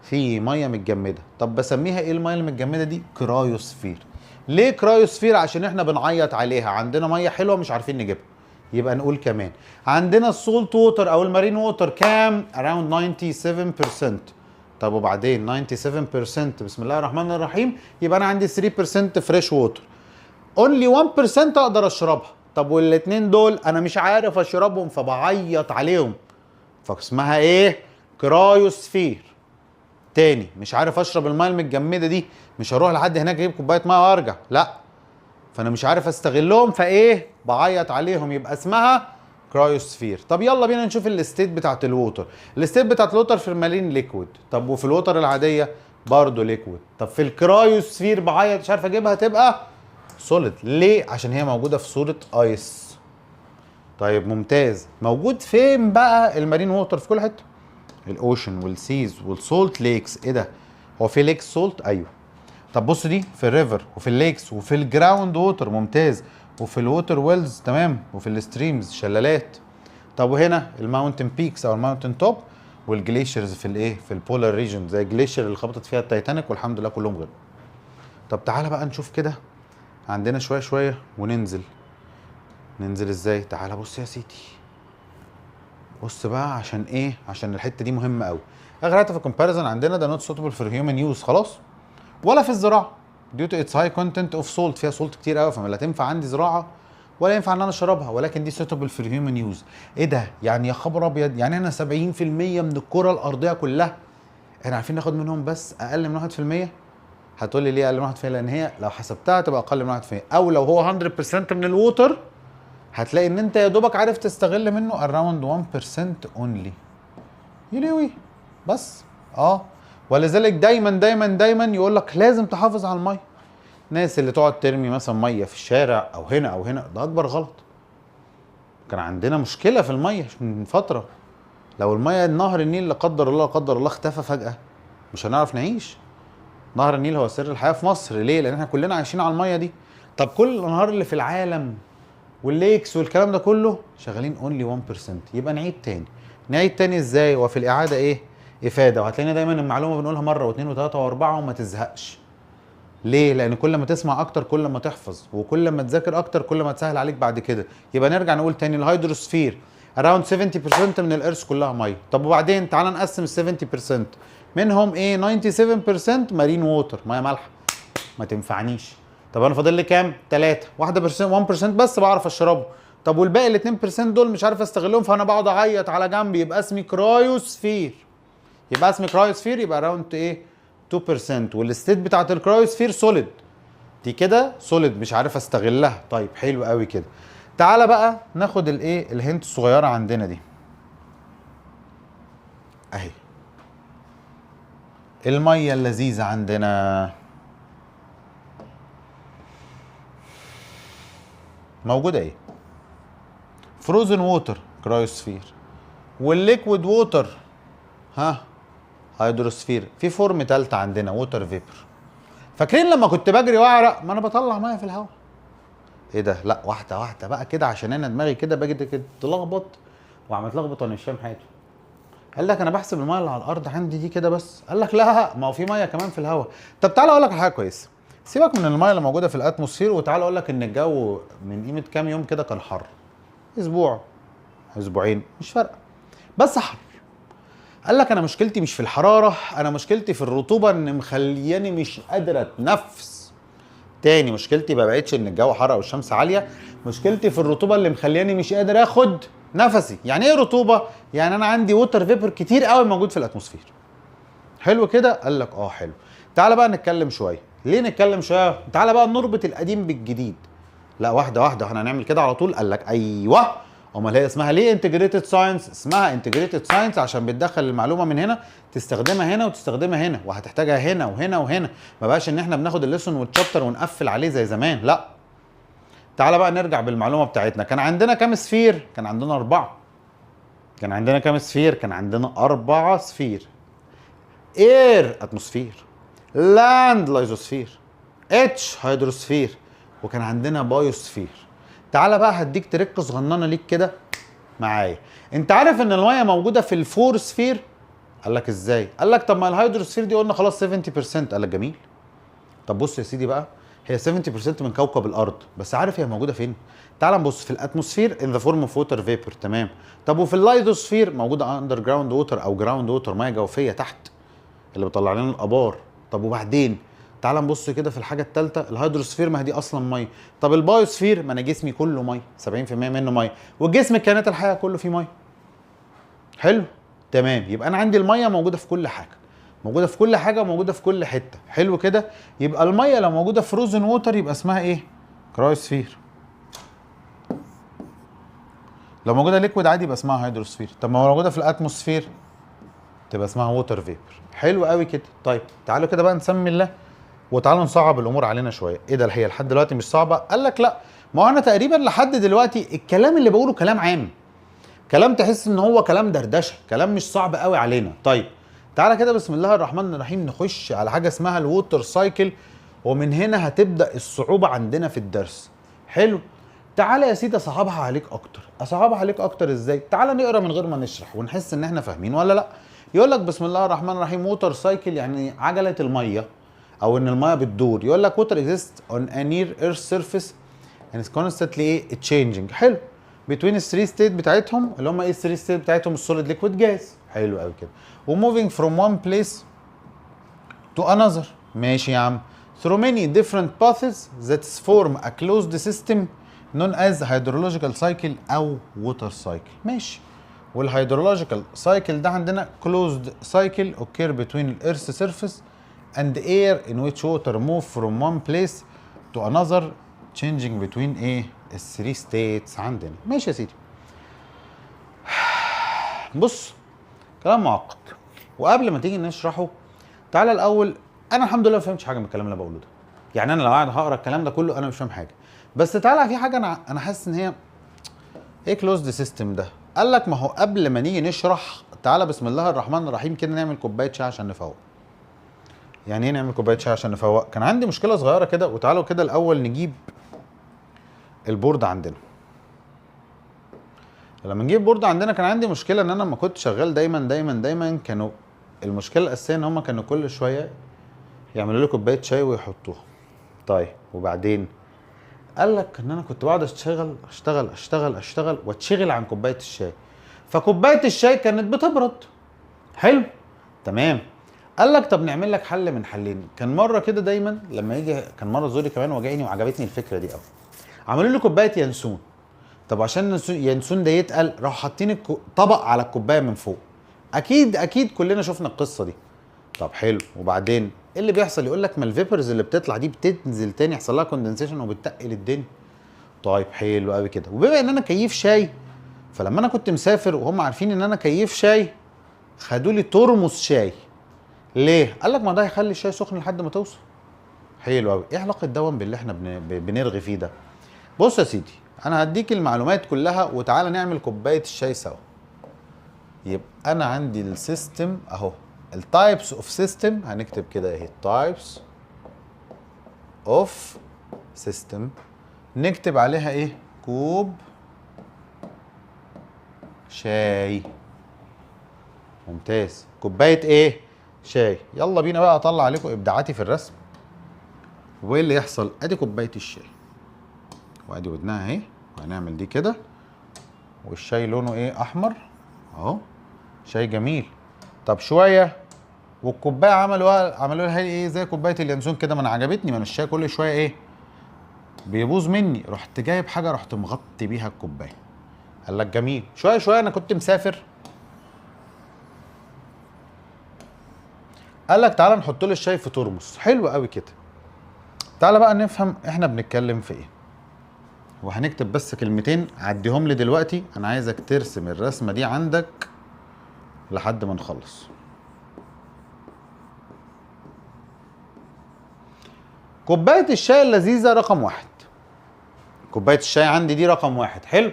في مية متجمده. طب بسميها ايه المية المتجمده دي؟ cryosphere. ليه cryosphere؟ عشان احنا بنعيط عليها، عندنا مية حلوة مش عارفين نجيبها. يبقى نقول كمان عندنا ال salt water او ال marine water كام؟ around 97%. طب وبعدين 97% بسم الله الرحمن الرحيم، يبقى انا عندي 3% fresh water، only 1% اقدر اشربها. طب والاثنين دول انا مش عارف اشربهم فبعيط عليهم، فاسمها ايه؟ cryosphere. تاني مش عارف اشرب المية المتجمده دي، مش هروح لحد هناك اجيب كوباية مية وارجع، لا، فانا مش عارف استغلهم فايه؟ بعيط عليهم، يبقى اسمها cryosphere. طب يلا بينا نشوف ال state بتاعت ال water. ال state بتاعت ال water في ال marine liquid، طب وفي ال water العادية برضه liquid. طب في ال cryosphere بعيط مش عارف اجيبها، تبقى solid. ليه؟ عشان هي موجودة في صوره ice. طيب ممتاز. موجود فين بقى ال marine water؟ في كل حتة، ال ocean وال seas وال salt lakes. ايه ده؟ هو في lakes salt؟ ايوه. طب بص دي في ال river وفي ال lakes وفي ال ground water، ممتاز، وفي ال water wells، تمام، وفي ال streams شلالات. طب وهنا ال mountain peaks او ال mountain top وال glaciers في الايه؟ في ال polar region، زي ال glacier اللي خبطت فيها التايتانيك والحمد لله كلهم غرقوا. طب تعالى بقى نشوف كده عندنا شوية شوية وننزل. ننزل ازاي؟ تعالى بص يا سيدي، بص بقى عشان ايه؟ عشان الحتة دي مهمة قوي. اخر حتة في ال comparison عندنا ده not suitable for human use خلاص، ولا في الزراعة due to its high content of salt، فيها salt كتير قوي، فما لا تنفع عندي زراعة ولا ينفع ان انا اشربها، ولكن دي suitable for human use. ايه ده؟ يعني يا خبر ابيض، يعني احنا 70% من الكره الارضية كلها احنا عارفين ناخد منهم بس اقل من 1%. هتقول لي ليه اقل من 1%؟ لان هي لو حسبتها تبقى اقل من 1%، او لو هو 100% من ال water هتلاقي ان انت يا دوبك عارف تستغل منه around 1% only. يليوي بس. ولذلك دايما دايما دايما يقول لك لازم تحافظ على المية. الناس اللي تقعد ترمي مثلا مية في الشارع او هنا او هنا، ده اكبر غلط. كان عندنا مشكلة في المية من فترة، لو المية نهر النيل لا قدر الله لا قدر الله اختفى فجاة مش هنعرف نعيش. نهر النيل هو سر الحياة في مصر، ليه؟ لان احنا كلنا عايشين على المية دي. طب كل الانهار اللي في العالم وال lakes والكلام ده كله شغالين only 1%. يبقى نعيد تاني. نعيد تاني ازاي؟ وفي الاعادة ايه؟ افاده. وهتلاقينا دايما المعلومة بنقولها مرة واثنين وثلاثة واربعة وما تزهقش. ليه؟ لان كل ما تسمع اكتر كل ما تحفظ، وكل ما تذاكر اكتر كل ما تسهل عليك بعد كده. يبقى نرجع نقول تاني ال hydrosphere around 70% من ال earth كلها مية. طب وبعدين تعال نقسم ال 70%، منهم ايه؟ 97% marine water، مية مالحة ما تنفعنيش. طب انا فاضل لي كام؟ 3، 1% 1% بس بعرف اشربه. طب والباقي ال 2% دول مش عارف استغلهم، فانا بقعد اعيط على جنب، يبقى اسمي cryosphere. يبقى اسمي cryosphere، يبقى around ايه؟ 2%. وال state بتاعت ال cryosphere solid، دي كده solid مش عارف استغلها. طيب حلو قوي كده. تعالى بقى ناخد الايه؟ ال hint الصغيرة عندنا دي اهي، المية اللذيذة عندنا موجودة ايه؟ frozen water cryosphere، وال liquid water ها hydrosphere. في form تالتة عندنا water vapor. فاكرين لما كنت بجري واعرق؟ ما انا بطلع مية في الهواء. ايه ده؟ لا واحدة واحدة بقى كده، عشان انا دماغي كده باجي كده تلخبط وعم تلخبط وانا مش فاهم حاجة. قال لك انا بحسب المية اللي على الارض عندي دي كده بس. قال لك لا، ما هو في مية كمان في الهواء. طب تعالى اقول لك على حاجة كويسة، سيبك من المية اللي موجودة في ال atmosphere، وتعالى اقول لك ان الجو من قيمة كام يوم كده كان حر، اسبوع اسبوعين مش فارقه، بس حر. قال لك انا مشكلتي مش في الحرارة، انا مشكلتي في الرطوبة ان مخلياني مش قادر اتنفس. تاني مشكلتي ما بقتش ان الجو حر او الشمس عالية، مشكلتي في الرطوبة اللي مخلياني مش قادر اخد نفسي. يعني ايه رطوبة؟ يعني انا عندي water vapor كتير قوي موجود في ال atmosphere. حلو كده؟ قال لك اه حلو. تعالى بقى نتكلم شوية. ليه نتكلم شوية؟ تعالى بقى نربط القديم بالجديد. لا واحدة واحدة، احنا هنعمل كده على طول؟ قال لك ايوه. امال هي اسمها ليه integrated science؟ اسمها integrated science عشان بتدخل المعلومة من هنا تستخدمها هنا وتستخدمها هنا، وهتحتاجها هنا وهنا وهنا. ما بقاش ان احنا بناخد ال lesson وال chapter ونقفل عليه زي زمان، لا. تعالى بقى نرجع بالمعلومه بتاعتنا. كان عندنا كام sphere؟ كان عندنا 4. كان عندنا كام sphere؟ كان عندنا 4 sphere. air atmosphere، land lithosphere، H hydrosphere، وكان عندنا biosphere. تعالى بقى هديك trick صغننه ليك كده معايا. انت عارف ان المية موجودة في ال four sphere؟ قال لك ازاي؟ قال لك طب ما ال hydrosphere دي قلنا خلاص 70%. قال لك جميل. طب بص يا سيدي بقى، هي 70% من كوكب الارض، بس عارف هي موجودة فين؟ تعال نبص في ال atmosphere in the form of water vapor، تمام. طب وفي اللايزوسفير موجودة underground water او ground water، مية جوفيه تحت اللي بيطلع لنا الابار. طب وبعدين تعال نبص كده في الحاجة الثالثة ال hydrosphere، ما هي دي اصلا مية. طب ال biosphere، ما انا جسمي كله مية، 70% منه مية، والجسم الكائنات الحية كله فيه مية. حلو تمام. يبقى انا عندي المية موجودة في كل حاجة، موجودة في كل حاجة وموجودة في كل حتة. حلو كده. يبقى المية لو موجودة في frozen water يبقى اسمها ايه؟ cryosphere. لو موجودة liquid عادي يبقى اسمها hydrosphere. طب ما هو موجودة في ال atmosphere تبقى اسمها water vapor. حلو قوي كده. طيب تعالوا كده بقى نسمي الله، وتعالوا نصعب الامور علينا شوية. ايه ده، هي لحد دلوقتي مش صعبة؟ قال لك لا، ما هو انا تقريبا لحد دلوقتي الكلام اللي بقوله كلام عام، كلام تحس ان هو كلام دردشة، كلام مش صعب قوي علينا. طيب تعالى كده بسم الله الرحمن الرحيم نخش على حاجة اسمها ال water cycle، ومن هنا هتبدا الصعوبة عندنا في الدرس. حلو. تعالى يا سيدي اصعبها عليك اكتر. اصعبها عليك اكتر ازاي؟ تعالى نقرا من غير ما نشرح ونحس ان احنا فاهمين ولا لا. يقول لك بسم الله الرحمن الرحيم water cycle يعني عجله المية، او ان المية بتدور. يقول لك water exist on a near earth surface and is constantly changing. حلو. between ال three state بتاعتهم اللي هم ايه ال three state بتاعتهم؟ ال solid liquid gas. حلو قوي كده. و moving from one place to another. ماشي يا عم. through many different paths that form a closed system known as hydrological cycle او water cycle. ماشي. وال hydrological cycle ده عندنا closed cycle occur between the earth surface and air in which water move from one place to another changing between ايه ال three states عندنا. ماشي يا سيدي. بص كلام معقد، وقبل ما تيجي نشرحه تعالى الاول، انا الحمد لله ما فهمتش حاجة من الكلام اللي بقوله ده، يعني انا لو قاعد هقرا الكلام ده كله انا مش فاهم حاجة، بس تعالى في حاجة انا حاسس ان هي ايه closed system ده. قال لك ما هو قبل ما نيجي نشرح تعالى بسم الله الرحمن الرحيم كده نعمل كوباية شاي عشان نفوق. يعني ايه نعمل كوباية شاي عشان نفوق؟ كان عندي مشكلة صغيرة كده، وتعالوا كده الاول نجيب ال board عندنا. لما نجيب ال board عندنا كان عندي مشكلة ان انا لما كنت شغال دايما دايما دايما كانوا المشكلة الاساسية ان هم كانوا كل شوية يعملوا لي كوباية شاي ويحطوها. طيب وبعدين قال لك ان انا كنت بقعد اشتغل اشتغل اشتغل اشتغل واتشغل عن كوباية الشاي، فكوبايه الشاي كانت بتبرد. حلو تمام. قال لك طب نعمل لك حل من حلين. كان مرة كده دايما لما يجي، كان مرة زوري كمان وجعني وعجبتني الفكرة دي قوي، عملوا لي كوباية ينسون. طب عشان ينسون ده يتقل راحوا حاطين طبق على الكوباية من فوق. اكيد اكيد كلنا شفنا القصة دي. طب حلو، وبعدين ايه اللي بيحصل؟ يقول لك ما ال vapors اللي بتطلع دي بتنزل تاني يحصل لها condensation وبتتقل الدنيا. طيب حلو قوي كده. وبما ان انا كيف شاي، فلما انا كنت مسافر وهم عارفين ان انا كيف شاي خدوا لي ترمس شاي. ليه؟ قال لك ما ده هيخلي الشاي سخن لحد ما توصل. حلو قوي. ايه علاقة دون باللي احنا بنرغي فيه ده؟ بص يا سيدي، انا هديك المعلومات كلها وتعالى نعمل كوباية الشاي سوا. يبقى انا عندي ال system اهو، ال types of system، هنكتب كده اهي types of system، نكتب عليها ايه؟ كوب شاي. ممتاز. كوباية ايه؟ شاي. يلا بينا بقى اطلع عليكم ابداعاتي في الرسم. وايه اللي يحصل؟ ادي كوباية الشاي وادي ودنها اهي، وهنعمل دي كده، والشاي لونه ايه؟ احمر اهو، شاي جميل. طب شوية والكوبايه عملوا لها ايه؟ زي كوباية اليانسون كده. ما انا عجبتني، ما انا الشاي كل شوية ايه؟ بيبوظ مني. رحت جايب حاجة رحت مغطي بيها الكوباية. قال لك جميل. شوية شوية انا كنت مسافر، قال لك تعالى نحط له الشاي في ترمس. حلو قوي كده. تعالى بقى نفهم احنا بنتكلم في ايه. وهنكتب بس كلمتين عديهم لي دلوقتي، انا عايزك ترسم الرسمة دي عندك لحد ما نخلص. كوباية الشاي اللذيذة رقم واحد. كوباية الشاي عندي دي رقم واحد. حلو.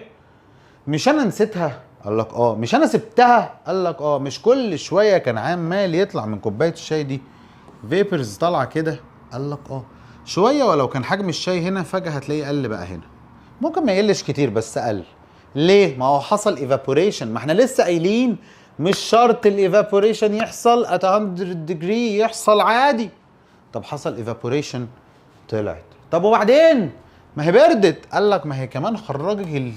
مش انا نسيتها؟ قال لك اه. مش انا سبتها؟ قال لك اه. مش كل شوية كان عمال يطلع من كوباية الشاي دي vapors طالعه كده؟ قال لك اه. شوية ولو كان حجم الشاي هنا فجاة هتلاقيه قل بقى هنا، ممكن ما يقلش كتير بس قل. ليه؟ ما هو حصل evaporation. ما احنا لسه قايلين مش شرط ال evaporation يحصل at 100 degree، يحصل عادي. طب حصل evaporation طلعت. طب وبعدين؟ ما هي بردت. قال لك ما هي كمان خرجت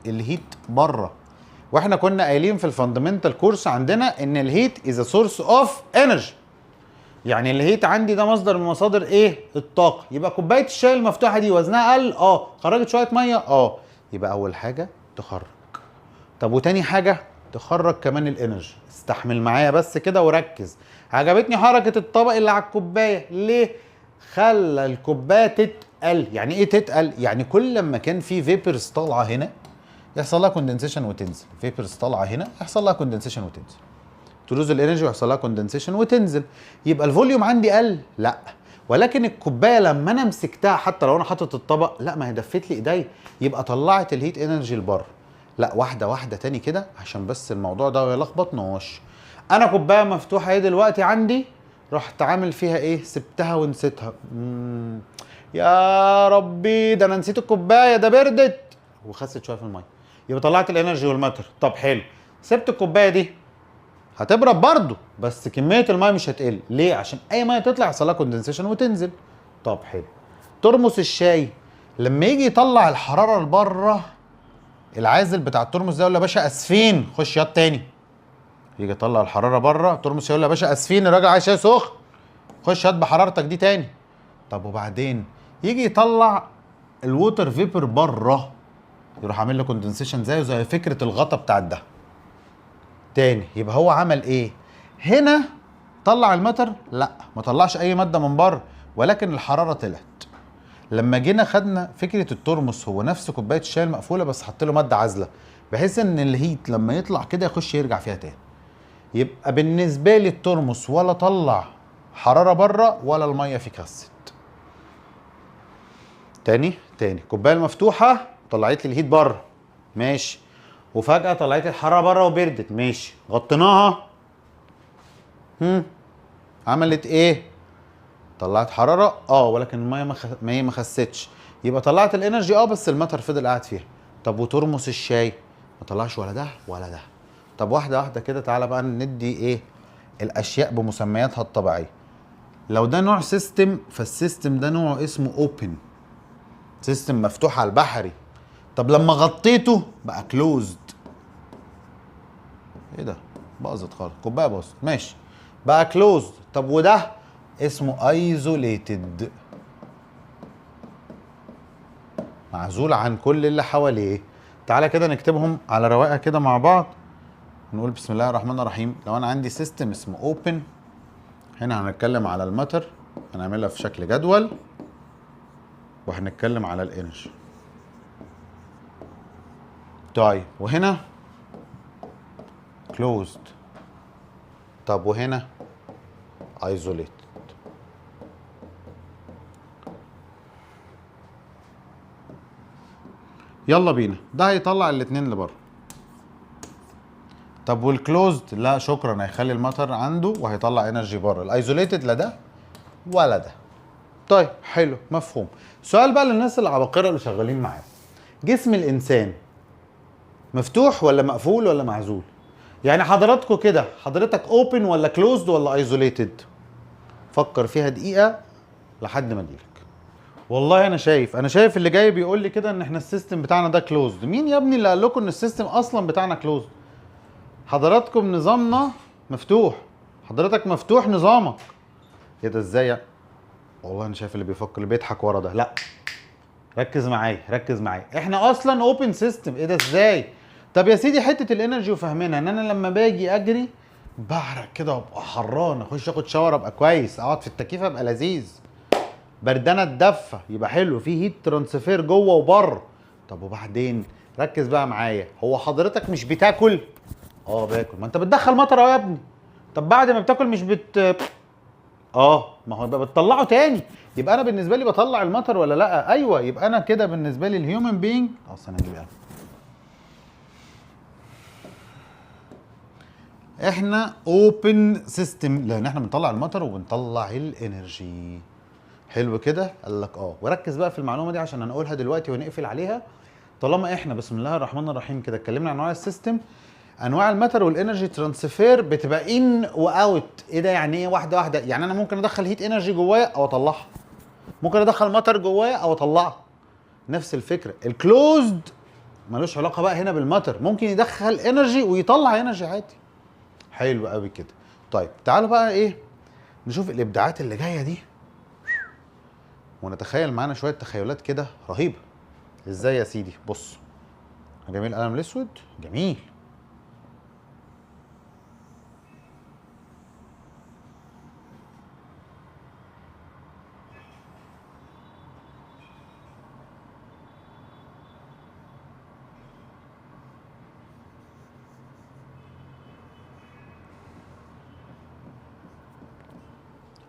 ال heat بره. واحنا كنا قايلين في ال fundamental course عندنا ان ال heat is source of energy، يعني ال heat عندي ده مصدر من مصادر ايه؟ الطاقة. يبقى كوباية الشاي المفتوحة دي وزنها قل، اه، خرجت شوية مية، اه، يبقى اول حاجة تخرج. طب وتاني حاجة تخرج كمان ال energy. استحمل معايا بس كده وركز. عجبتني حركة الطبق اللي على الكوباية، ليه؟ خلى الكوباية تتقل. يعني ايه تتقل؟ يعني كل لما كان في vapors طالعه هنا يحصل لها condensation وتنزل، vapors طالعه هنا يحصل لها condensation وتنزل، ت lose ال energy ويحصل لها condensation وتنزل. يبقى ال volume عندي قل؟ لا، ولكن الكوباية لما انا مسكتها حتى لو انا حاطط الطبق، لا ما هي دفت لي ايديا، يبقى طلعت ال heat energy لبره. لا واحدة واحدة تاني كده عشان بس الموضوع ده ما يلخبطناش. انا كوباية مفتوحة اهي دلوقتي عندي، رحت عامل فيها ايه؟ سبتها ونسيتها. يا ربي ده انا نسيت الكوباية، ده بردت وخست شوية في المية، يبقى طلعت ال energy وال matter. طب حلو، سبت الكوباية دي هتبرد برضه بس كمية المية مش هتقل. ليه؟ عشان اي مية تطلع يحصل لها condensation وتنزل. طب حلو، ترمس الشاي لما يجي يطلع الحرارة لبره، العازل بتاع الترمس ده يقول له يا باشا اسفين خش ياض تاني. يجي يطلع الحرارة بره، ترمس يقول له يا باشا اسفين الراجل عايز شاي سخن، خش هات بحرارتك دي تاني. طب وبعدين يجي يطلع ال water vapor بره، يروح عامل له condensation زيه زي فكرة الغطا بتاع الدهب تاني. يبقى هو عمل ايه هنا؟ طلع ال matter؟ لا، ما طلعش اي مادة من بره، ولكن الحرارة طلعت. لما جينا خدنا فكرة الترمس، هو نفس كوباية الشاي المقفولة بس حط له مادة عازله بحيث ان ال heat لما يطلع كده يخش يرجع فيها تاني. يبقى بالنسبة لي الترمس ولا طلع حرارة بره ولا المية فيك خست. تاني تاني، الكوباية المفتوحة طلعت لي ال heat بره، ماشي، وفجاة طلعت لي الحرارة بره وبردت، ماشي، غطيناها، عملت ايه؟ طلعت حرارة ولكن المية ما خستش، يبقى طلعت ال energy بس ال matter فضل قاعد فيها. طب وترمس الشاي ما طلعش ولا ده ولا ده. طب واحدة واحدة كده، تعالى بقى ندي ايه الاشياء بمسمياتها الطبيعية. لو ده نوع system، فال system ده نوعه اسمه open system، مفتوح على البحري. طب لما غطيته بقى closed. ايه ده؟ باظت خالص، كوباية باظت، ماشي، بقى closed. طب وده اسمه isolated، معزول عن كل اللي حواليه. تعالى كده نكتبهم على رواقه كده مع بعض، نقول بسم الله الرحمن الرحيم. لو انا عندي system اسمه open، هنا هنتكلم على ال matter، هنعملها في شكل جدول، وهنتكلم على ال energy. طيب وهنا closed، طب وهنا isolated. يلا بينا، ده هيطلع الاتنين اللي بره. طب وال closed؟ لا شكرا، هيخلي ال matter عنده وهيطلع energy بره. ال isolated لا ده ولا ده. طيب حلو، مفهوم. سؤال بقى للناس العباقرة اللي شغالين معايا، جسم الانسان مفتوح ولا مقفول ولا معزول؟ يعني حضراتكم كده، حضرتك open ولا closed ولا isolated؟ فكر فيها دقيقة لحد ما اجيلك. والله انا شايف، اللي جاي بيقول لي كده ان احنا ال system بتاعنا ده closed. مين يا ابني اللي قال لكم ان ال system اصلا بتاعنا closed؟ حضراتكم نظامنا مفتوح، حضرتك مفتوح نظامك. ايه ده ازاي يعني؟ والله انا شايف اللي بيفكر اللي بيضحك ورا ده. لا ركز معايا، ركز معايا، احنا اصلا open system. ايه ده ازاي؟ طب يا سيدي حتة ال energy وفهمنا ان انا لما باجي اجري بعرق كده وابقى حران، اخش اخد shower ابقى كويس، اقعد في التكييف ابقى لذيذ، بردانه اتدفى يبقى حلو، في heat transfer جوه وبره. طب وبعدين ركز بقى معايا، هو حضرتك مش بتاكل؟ باكل. ما انت بتدخل matter اهو يا ابني. طب بعد ما بتاكل مش بت ما هو يبقى بتطلعه تاني. يبقى انا بالنسبة لي بطلع ال matter ولا لا؟ ايوه. يبقى انا كده بالنسبة لي ال human being، اصل انا هجيب قلم. احنا open system لان احنا بنطلع ال matter وبنطلع ال energy. حلو كده؟ قال لك وركز بقى في المعلومة دي عشان هنقولها دلوقتي ونقفل عليها. طالما احنا بسم الله الرحمن الرحيم كده اتكلمنا عن انواع ال system، انواع ال matter وال energy transfer بتبقى in و out. ايه ده يعني ايه؟ واحدة واحدة. يعني انا ممكن ادخل heat energy جوايا او اطلعها، ممكن ادخل matter جوايا او اطلعها، نفس الفكرة. ال closed ملوش علاقة بقى هنا بال matter، ممكن يدخل energy ويطلع energy عادي. حلو قوي كده. طيب تعالوا بقى ايه نشوف الابداعات اللي جاية دي، ونتخيل معانا شوية تخيلات كده رهيبة. ازاي يا سيدي؟ بص، جميل القلم الاسود، جميل.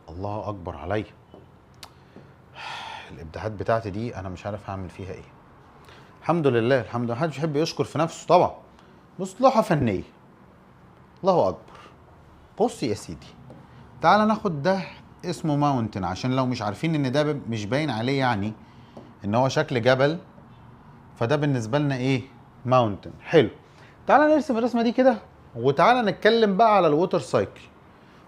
الله اكبر عليا، الابداعات بتاعتي دي انا مش عارف هعمل فيها ايه. الحمد لله الحمد لله، محدش بيحب يشكر في نفسه طبعا. بص، لوحة فنية، الله اكبر. بص يا سيدي، تعالى ناخد ده اسمه mountain، عشان لو مش عارفين ان ده مش باين عليه يعني ان هو شكل جبل، فده بالنسبة لنا ايه؟ mountain. حلو، تعالى نرسم الرسمة دي كده، وتعالى نتكلم بقى على ال water cycle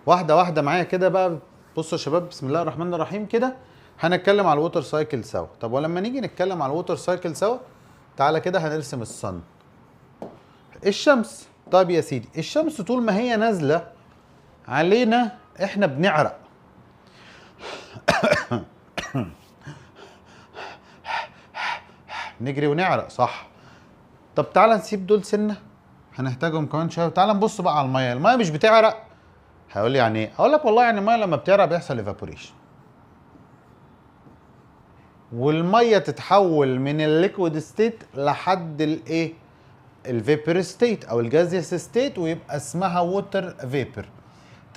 واحدة واحدة معايا كده بقى. بصوا يا شباب، بسم الله الرحمن الرحيم كده هنتكلم على ال water cycle سوا. طب ولما نيجي نتكلم على ال water cycle سوا، تعالى كده هنرسم ال sun، الشمس. طيب يا سيدي، الشمس طول ما هي نازله علينا احنا بنعرق. نجري ونعرق، صح؟ طب تعالى نسيب دول سنة، هنحتاجهم كمان شوية. تعالى نبص بقى على المية، المية مش بتعرق. هيقول لي يعني ايه؟ اقول لك والله يعني المية لما بتعرق بيحصل evaporation، والمية تتحول من ال liquid state لحد الايه؟ ال vapor state او ال gaseous state، ويبقى اسمها water vapor.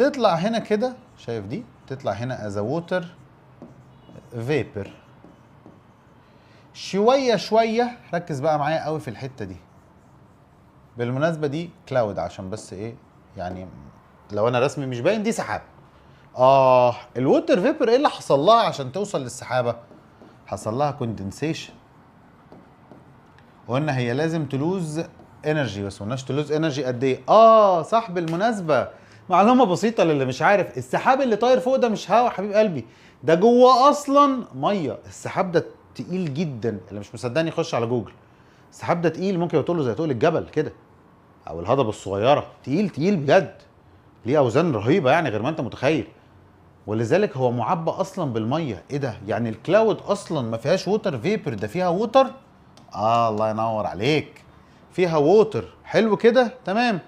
تطلع هنا كده، شايف دي؟ تطلع هنا as water vapor. شوية شوية، ركز بقى معايا قوي في الحتة دي. بالمناسبة دي cloud، عشان بس ايه يعني لو انا رسمي مش باين، دي سحاب. ال water vapor ايه اللي حصل لها عشان توصل للسحابه؟ حصل لها condensation. قلنا هي لازم ت lose energy، بس ما قلناش ت lose energy قد ايه. صح، بالمناسبة معلومة بسيطة للي مش عارف، السحاب اللي طاير فوق ده مش هوا حبيب قلبي، ده جوه اصلا مية. السحاب ده تقيل جدا، اللي مش مصدقني يخش على جوجل. السحاب ده تقيل، ممكن يبقى تقوله زي تقول الجبل كده او الهضبه الصغيرة، تقيل تقيل بجد، ليه اوزان رهيبة يعني غير ما انت متخيل. ولذلك هو معبى اصلا بالمية. ايه ده؟ يعني ال cloud اصلا ما فيهاش water vapor، ده فيها water. الله ينور عليك، فيها water. حلو كده، تمام.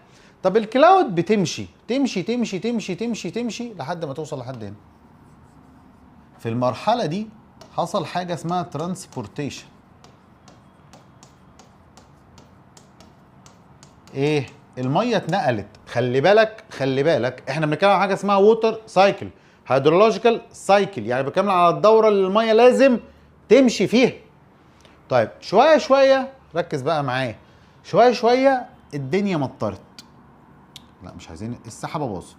طب ال cloud بتمشي تمشي تمشي تمشي تمشي تمشي لحد ما توصل لحد هنا. في المرحلة دي حصل حاجة اسمها transportation. ايه؟ المية اتنقلت. خلي بالك خلي بالك، احنا بنتكلم عن حاجة اسمها water cycle، hydrological cycle، يعني بنتكلم على الدورة اللي المية لازم تمشي فيها. طيب شوية شوية، ركز بقى معايا، شوية شوية الدنيا مطرت. لا مش عايزين، السحابة باظت.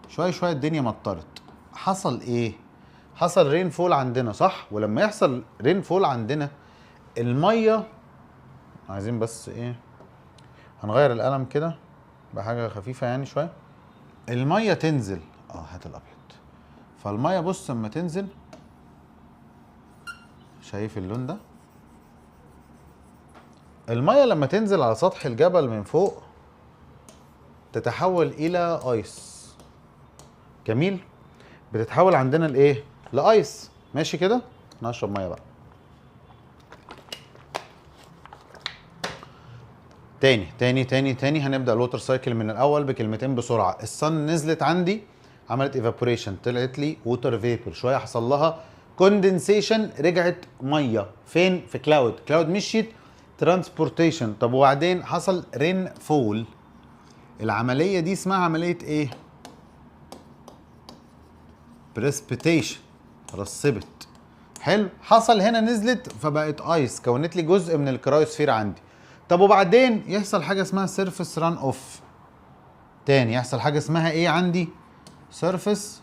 شوية شوية الدنيا مطرت. حصل ايه؟ حصل rainfall عندنا، صح؟ ولما يحصل rainfall عندنا المية، عايزين بس ايه، هنغير القلم كده بحاجة خفيفة يعني شوية. المية تنزل، هات الابيض. فالميه بص اما تنزل، شايف اللون ده؟ المية لما تنزل على سطح الجبل من فوق تتحول الى ice. جميل، بتتحول عندنا لايه؟ ل ice. ماشي كده؟ نشرب مية بقى. تاني تاني تاني تاني هنبدا ال water cycle من الاول بكلمتين بسرعة. ال sun نزلت عندي، عملت evaporation، طلعت لي water vapor، شوية حصل لها condensation، رجعت مية. فين؟ في cloud. cloud مشيت transportation. طب وبعدين حصل rainfall. العملية دي اسمها عملية ايه؟ precipitation، رسبت. حلو، حصل هنا نزلت فبقت ice، كونت لي جزء من ال cryosphere عندي. طب وبعدين يحصل حاجة اسمها surface run off. تاني يحصل حاجة اسمها ايه عندي؟ surface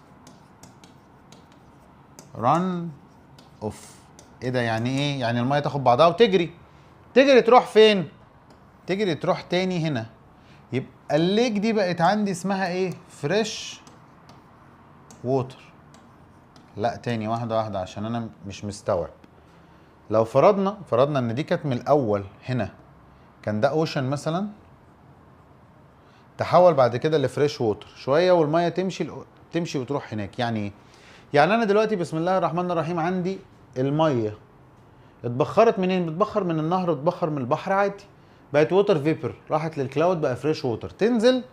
run off. ايه ده يعني ايه؟ يعني المية تاخد بعضها وتجري. تجري تروح فين؟ تجري تروح تاني هنا. يبقى ال lake دي بقت عندي اسمها ايه؟ fresh water. لا تاني، واحدة واحدة عشان انا مش مستوعب. لو فرضنا ان دي كانت من الاول هنا، كان ده ocean مثلا، تحول بعد كده ل fresh water شوية، والمية تمشي وتروح هناك. يعني ايه؟ يعني انا دلوقتي بسم الله الرحمن الرحيم عندي المية اتبخرت منين؟ بتبخر من النهر، بتبخر من البحر عادي، بقت water vapor، راحت لل cloud بقى fresh water، تنزل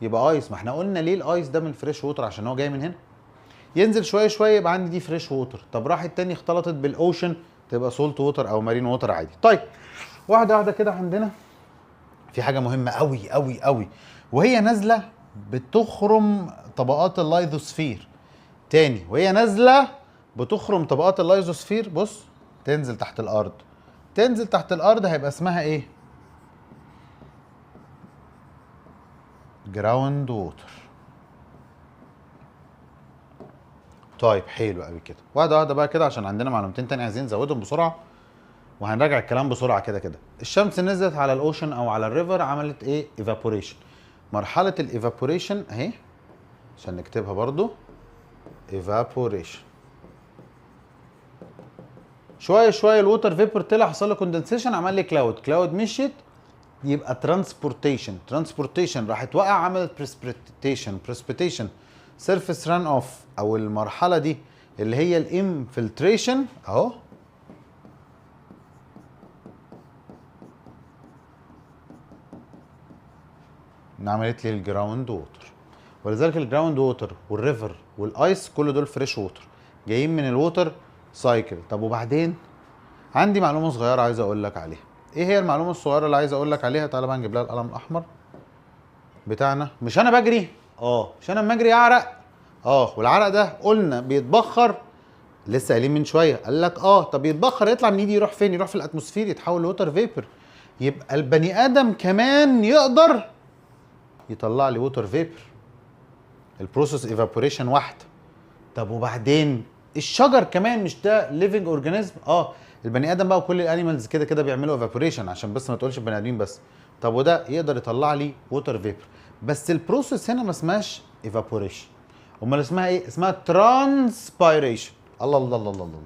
يبقى ice. ما احنا قلنا ليه ال ice ده من fresh water؟ عشان هو جاي من هنا. ينزل شوية شوية يبقى عندي دي fresh water. طب راحت تاني اختلطت بال ocean تبقى salt water او marine water عادي. طيب واحدة واحدة كده، عندنا في حاجة مهمة قوي قوي قوي، وهي نازله بتخرم طبقات اللايزوسفير. تاني، وهي نازله بتخرم طبقات اللايزوسفير. بص، تنزل تحت الارض، تنزل تحت الارض هيبقى اسمها ايه؟ ground water. طيب حلو قوي كده. واحدة واحدة بقى كده عشان عندنا معلومتين تاني عايزين نزودهم بسرعة، وهنراجع الكلام بسرعة كده كده. الشمس نزلت على ال ocean او على ال river، عملت ايه؟ evaporation. مرحلة ال evaporation اهي عشان نكتبها برضو، evaporation. شوية شوية ال water vapor طلع، حصل له condensation، عمل لي cloud. cloud مشيت يبقى transportation. transportation راحت وقع، عملت precipitation. precipitation surface run off، او المرحلة دي اللي هي ال infiltration اهو. عملت لي ال ground water. ولذلك ال ground water وال river وال ice كل دول fresh water جايين من ال water cycle. طب وبعدين عندي معلومة صغيرة عايز اقول لك عليها. ايه هي المعلومة الصغيرة اللي عايز اقول لك عليها؟ تعالى بقى نجيب لها القلم الاحمر بتاعنا. مش انا بجري؟ اه. مش انا اما اجري اعرق؟ اه. والعرق ده قلنا بيتبخر، لسه قايلين من شويه، قال لك اه. طب يتبخر يطلع من ايدي يروح فين؟ يروح في ال atmosphere، يتحول ل water vapor. يبقى البني ادم كمان يقدر يطلع لي water vapor. ال process evaporation واحده. طب وبعدين الشجر كمان، مش ده living organism؟ اه. البني ادم بقى وكل ال animals كده كده بيعملوا evaporation، عشان بس ما تقولش البني ادمين بس. طب وده يقدر يطلع لي water vapor، بس ال process هنا ما اسمهاش evaporation، امال اسمها ايه؟ اسمها transpiration. الله الله الله الله الله.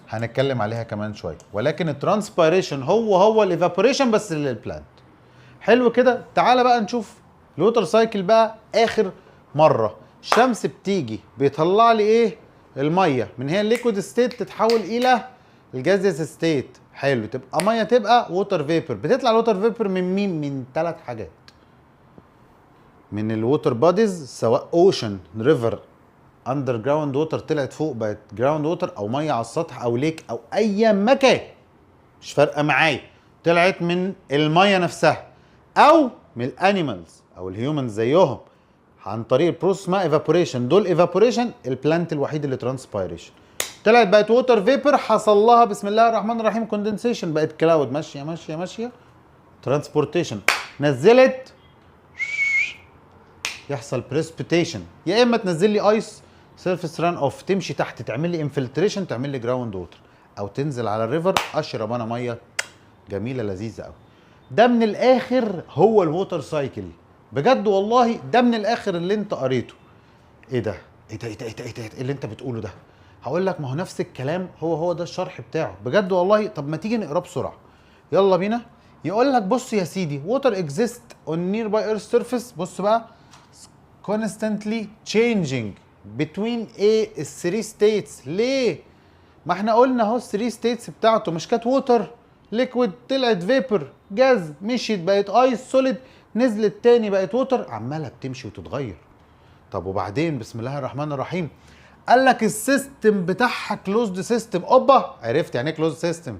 هنتكلم عليها كمان شويه، ولكن ال transpiration هو هو ال evaporation بس لل plant. حلو كده. تعالى بقى نشوف ال water cycle بقى اخر مره. الشمس بتيجي بيطلع لي ايه؟ الميه. من هي ال liquid state تتحول الى ال gaseous state. حلو، تبقى ميه، تبقى water vapor. بتطلع ال water vapor من مين؟ من ثلاث حاجات، من ال water bodies سواء ocean، river، underground water طلعت فوق بقت ground water، او ميه على السطح، او lake، او اي مكان مش فارقه معايا، طلعت من الميه نفسها او من ال animals او ال humans زيهم عن طريق ال process اسمها evaporation. دول evaporation، ال plant الوحيد اللي transpiration. طلعت بقت water vapor، حصل لها بسم الله الرحمن الرحيم condensation، بقت cloud ماشيه ماشيه ماشيه، transportation، نزلت يحصل precipitation، يا اما تنزل لي ice surface run off، تمشي تحت تعمل لي infiltration، تعمل لي ground water، او تنزل على ال river اشرب انا ميه جميله لذيذه قوي. ده من الاخر هو ال water cycle بجد والله. ده من الاخر اللي انت قريته. ايه ده؟ ايه ده؟ ايه ده؟ ايه ده؟ ايه ده؟ إيه اللي انت بتقوله ده؟ هقول لك ما هو نفس الكلام، هو هو ده الشرح بتاعه بجد والله. طب ما تيجي نقراه بسرعه، يلا بينا. يقول لك بص يا سيدي، water exist on nearby earth surface، بص بقى، constantly changing between ايه؟ ال three states. ليه؟ ما احنا قلنا اهو ال three states بتاعته، مش كانت water liquid طلعت vapor gas مشيت بقت ice solid نزلت تاني بقت water، عماله بتمشي وتتغير. طب وبعدين بسم الله الرحمن الرحيم قال لك ال system بتاعها closed system. اوبا، عرفت يعني ايه closed system.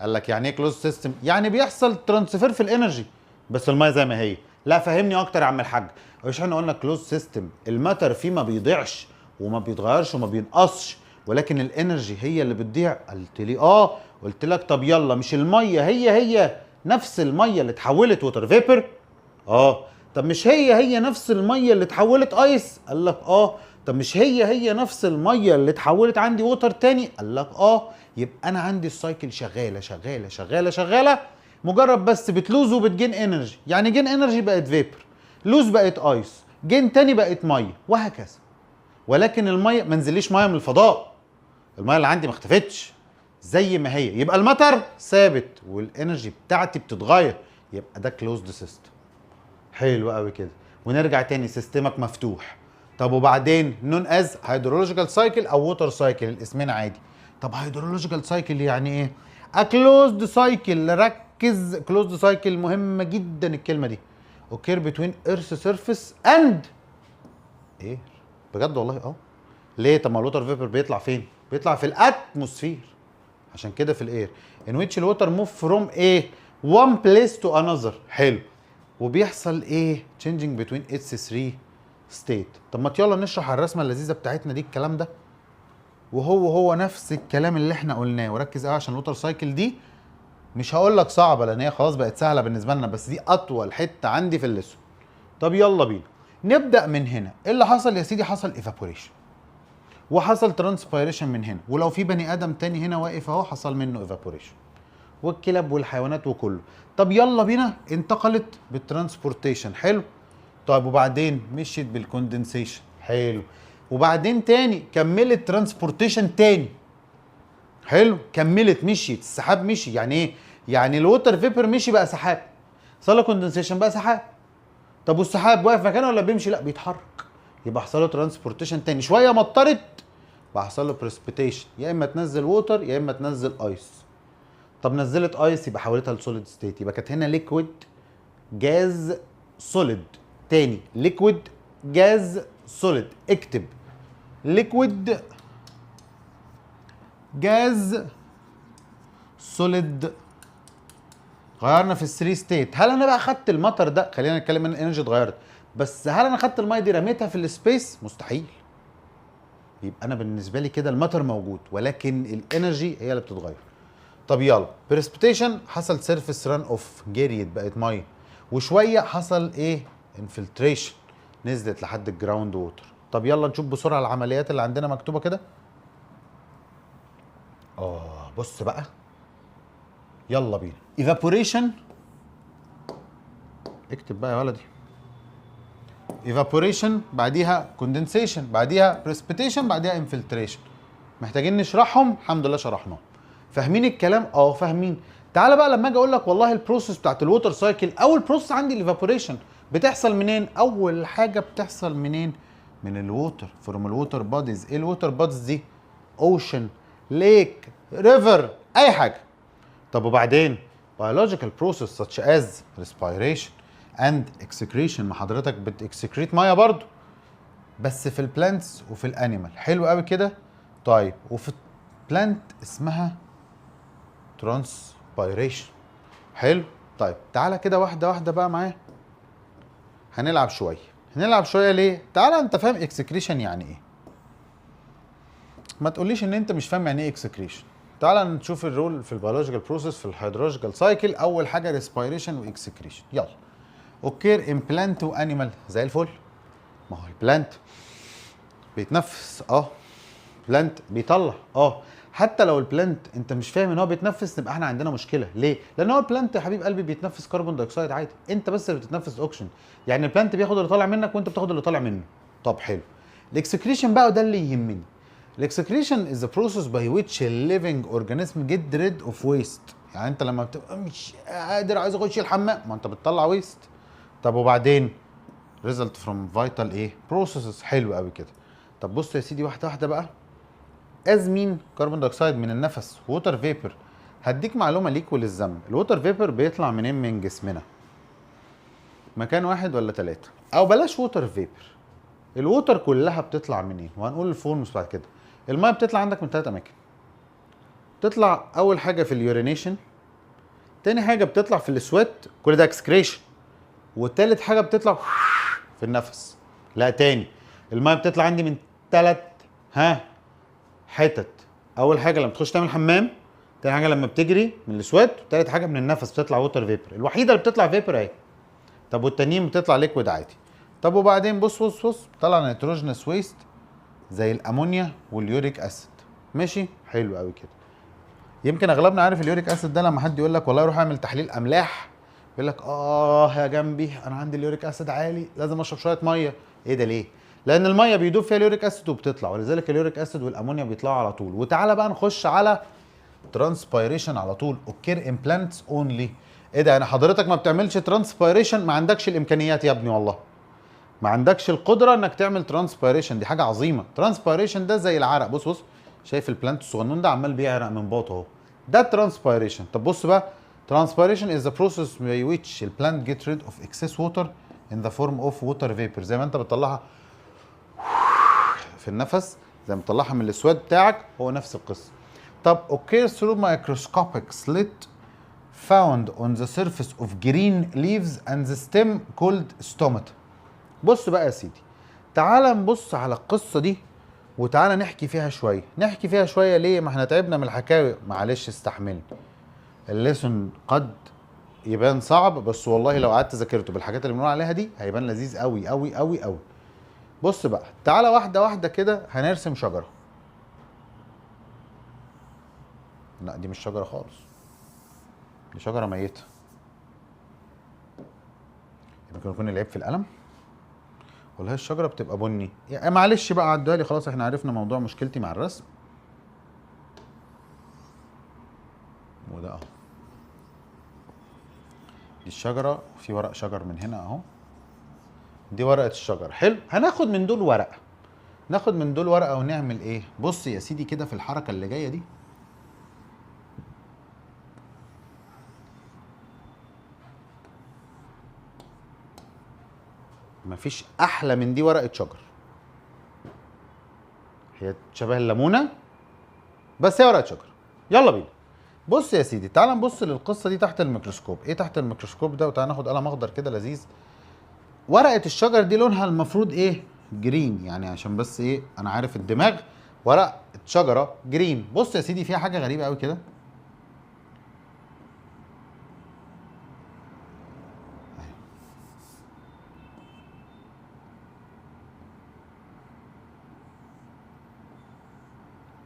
قال لك يعني ايه closed system؟ يعني بيحصل transfer في ال energy بس الميه زي ما هي. لا فهمني اكتر يا عم الحاج. مش احنا قلنا closed system ال matter فيه ما بيضيعش وما بيتغيرش وما بينقصش، ولكن ال energy هي اللي بتضيع؟ قلت لي اه. قلت لك طب يلا، مش الميه هي هي نفس الميه اللي اتحولت water vapor؟ اه. طب مش هي هي نفس الميه اللي اتحولت ice؟ قال لك اه. طب مش هي هي نفس الميه اللي اتحولت عندي water تاني؟ قال لك اه. يبقى انا عندي ال cycle شغاله شغاله شغاله شغاله، مجرد بس بت lose وبت gain energy. يعني gain energy بقت vapor، lose بقت ice، gain تاني بقت ميه، وهكذا. ولكن الميه ما نزليش ميه من الفضاء، الميه اللي عندي ما اختفتش زي ما هي، يبقى ال matter ثابت وال energy بتاعتي بتتغير، يبقى ده closed system. حلو قوي كده. ونرجع تاني system ك مفتوح. طب وبعدين known as hydrological cycle او water cycle، الاسمين عادي. طب hydrological cycle يعني ايه؟ a closed cycle. ركز، closed cycle مهمه جدا الكلمه دي. occur between earth surface and air. بجد والله اه. ليه؟ طب ما ال water vapor بيطلع فين؟ بيطلع في ال atmosphere، عشان كده في ال air. in which ال water move from ايه؟ one place to another. حلو. وبيحصل ايه؟ changing between its three state. طب ما يلا نشرح على الرسمه اللذيذه بتاعتنا دي الكلام ده، وهو هو نفس الكلام اللي احنا قلناه. وركز قوي عشان ال water cycle دي مش هقول لك صعبه لان هي خلاص بقت سهله بالنسبه لنا، بس دي اطول حته عندي في ال lesson. طب يلا بينا نبدا من هنا. ايه اللي حصل يا سيدي؟ حصل evaporation وحصل transpiration من هنا، ولو في بني ادم تاني هنا واقف اهو حصل منه evaporation، والكلاب والحيوانات وكله. طب يلا بينا، انتقلت بال transportation. حلو. طيب وبعدين مشيت بال condensation. حلو. وبعدين تاني كملت transportation تاني. حلو، كملت مشيت، السحاب مشي. يعني ايه؟ يعني ال water vapor مشي بقى سحاب، حصل له condensation بقى سحاب. طب والسحاب واقف مكانه ولا بيمشي؟ لا بيتحرك، يبقى حصل له transportation تاني. شويه مطرت بقى حصل له precipitation، يا اما تنزل water يا اما تنزل ice. طب نزلت ice يبقى حولتها ل solid state، يبقى كانت هنا liquid gas solid. تاني liquid gas solid، اكتب liquid gas solid غيرنا في ال three state. هل انا بقى خدت ال matter ده، خلينا نتكلم ان ال energy اتغيرت، بس هل انا خدت المية دي رميتها في ال space؟ مستحيل. يبقى انا بالنسبة لي كده ال matter موجود ولكن ال energy هي اللي بتتغير. طب يلا precipitation حصل surface run off، جريت بقت مية، وشوية حصل ايه؟ infiltration، نزلت لحد ال ground water. طب يلا نشوف بسرعة العمليات اللي عندنا مكتوبة كده. بص بقى، يلا بينا. evaporation، اكتب بقى يا ولدي evaporation، بعديها condensation، بعديها precipitation، بعديها infiltration. محتاجين نشرحهم؟ الحمد لله شرحناهم. فاهمين الكلام؟ فاهمين. تعالى بقى لما اجي اقول لك والله ال process بتاعت ال water cycle، اول process عندي ال evaporation بتحصل منين؟ اول حاجة بتحصل منين؟ من ال water، from ال water bodies. ايه ال water bodies دي؟ ocean، lake، river، اي حاجة. طب وبعدين biological process such as respiration and excretion، ما حضرتك بت excrete مية برضو بس في ال plants وفي ال animal. حلو قوي كده. طيب وفي plant اسمها transpiration. حلو. طيب تعالى كده واحدة واحدة بقى معايا، هنلعب شوية. هنلعب شوية ليه؟ تعالى انت فاهم excretion يعني ايه؟ ما تقوليش ان انت مش فاهم يعني ايه excretion. تعالى نشوف ال role في ال biological process في ال hydrological cycle. اول حاجة respiration و excretion. يلا occur in plant و animal زي الفل. ما هو ال plant بيتنفس، plant بيطلع، حتى لو ال plant انت مش فاهم ان هو بيتنفس نبقى احنا عندنا مشكلة. ليه؟ لان هو ال plant يا حبيب قلبي بيتنفس carbon dioxide عادي، انت بس اللي بتتنفس اوكسجين. يعني ال plant بياخد اللي طالع منك وانت بتاخد اللي طالع منه. طب حلو. ال excretion بقى وده اللي يهمني. ال excretion is the process by which a living organism get rid of waste. يعني انت لما بتبقى مش قادر عايز اخش الحمام، ما انت بتطلع waste. طب وبعدين result from vital ايه؟ processes. حلو قوي كده. طب بص يا سيدي واحدة واحدة بقى. as مين؟ carbon dioxide من النفس، water vapor. هديك معلومة ليك وللزمن، ال water vapor بيطلع منين من جسمنا؟ مكان واحد ولا ثلاثة؟ او بلاش water vapor، ال water كلها بتطلع منين؟ وهنقول ال forms بعد كده. المية بتطلع عندك من ثلاث اماكن. بتطلع اول حاجة في ال urination، تاني حاجة بتطلع في ال sweat، كل ده excretion، وتالت حاجة بتطلع في النفس. لا تاني، المية بتطلع عندي من ثلاث حتت. اول حاجة لما تخش تعمل حمام، تاني حاجة لما بتجري من ال sweat، تالت حاجة من النفس بتطلع water vapor. الوحيدة اللي بتطلع vapor اهي. طب والتانيين بتطلع liquid عادي. طب وبعدين بص بص بص، طلع nitrogenous waste زي الامونيا وال uric acid. ماشي، حلو قوي كده. يمكن اغلبنا عارف ال uric acid ده، لما حد يقول لك والله روح اعمل تحليل املاح، يقول لك يا جنبي انا عندي ال uric acid عالي، لازم اشرب شوية مية. ايه ده ليه؟ لان المية بيدوب فيها ال uric acid وبتطلع، ولذلك ال uric acid والامونيا بيطلعوا على طول. وتعالى بقى نخش على transpiration على طول. occur in plants only. ايه ده، يعني حضرتك ما بتعملش transpiration؟ ما عندكش الامكانيات يا ابني، والله ما عندكش القدرة انك تعمل transpiration. دي حاجة عظيمة. transpiration ده زي العرق. بص بص، شايف ال plant الصغنون ده عمال بيعرق من باطه اهو، ده transpiration. طب بص بقى، transpiration is the process by which the plant get rid of excess water in the form of water vapor. زي ما انت بتطلعها في النفس، زي ما بتطلعها من ال sweat بتاعك، هو نفس القصة. طب occurs through microscopic slit found on the surface of green leaves and the stem called stomata. بص بقى يا سيدي، تعال نبص على القصة دي وتعالى نحكي فيها شوية. نحكي فيها شوية ليه؟ ما احنا تعبنا من الحكاوي، معلش استحملني. ال lesson قد يبان صعب، بس والله لو قعدت ذاكرته بالحاجات اللي بنقول عليها دي هيبان لذيذ قوي قوي قوي قوي. بص بقى، تعالى واحدة واحدة كده. هنرسم شجرة. لا دي مش شجرة خالص، دي شجرة ميتة. يمكن يكون العيب في القلم، ولا هي الشجرة بتبقى بني؟ يعني معلش بقى عدوها لي، خلاص احنا عرفنا موضوع مشكلتي مع الرسم. وده اهو، دي الشجرة، وفي ورق شجر من هنا اهو، دي ورقة الشجر. حلو، هناخد من دول ورقة، ناخد من دول ورقة ونعمل ايه؟ بص يا سيدي كده في الحركة اللي جاية دي، مفيش احلى من دي ورقة شجر. هي شبه الليمونة بس هي ورقة شجر. يلا بينا. بص يا سيدي، تعال نبص للقصة دي تحت الميكروسكوب. ايه تحت الميكروسكوب ده؟ وتعال ناخد قلم اخضر كده لذيذ. ورقة الشجر دي لونها المفروض ايه؟ green، يعني عشان بس ايه، انا عارف الدماغ، ورقة شجرة green. بص يا سيدي، فيها حاجة غريبة قوي كده.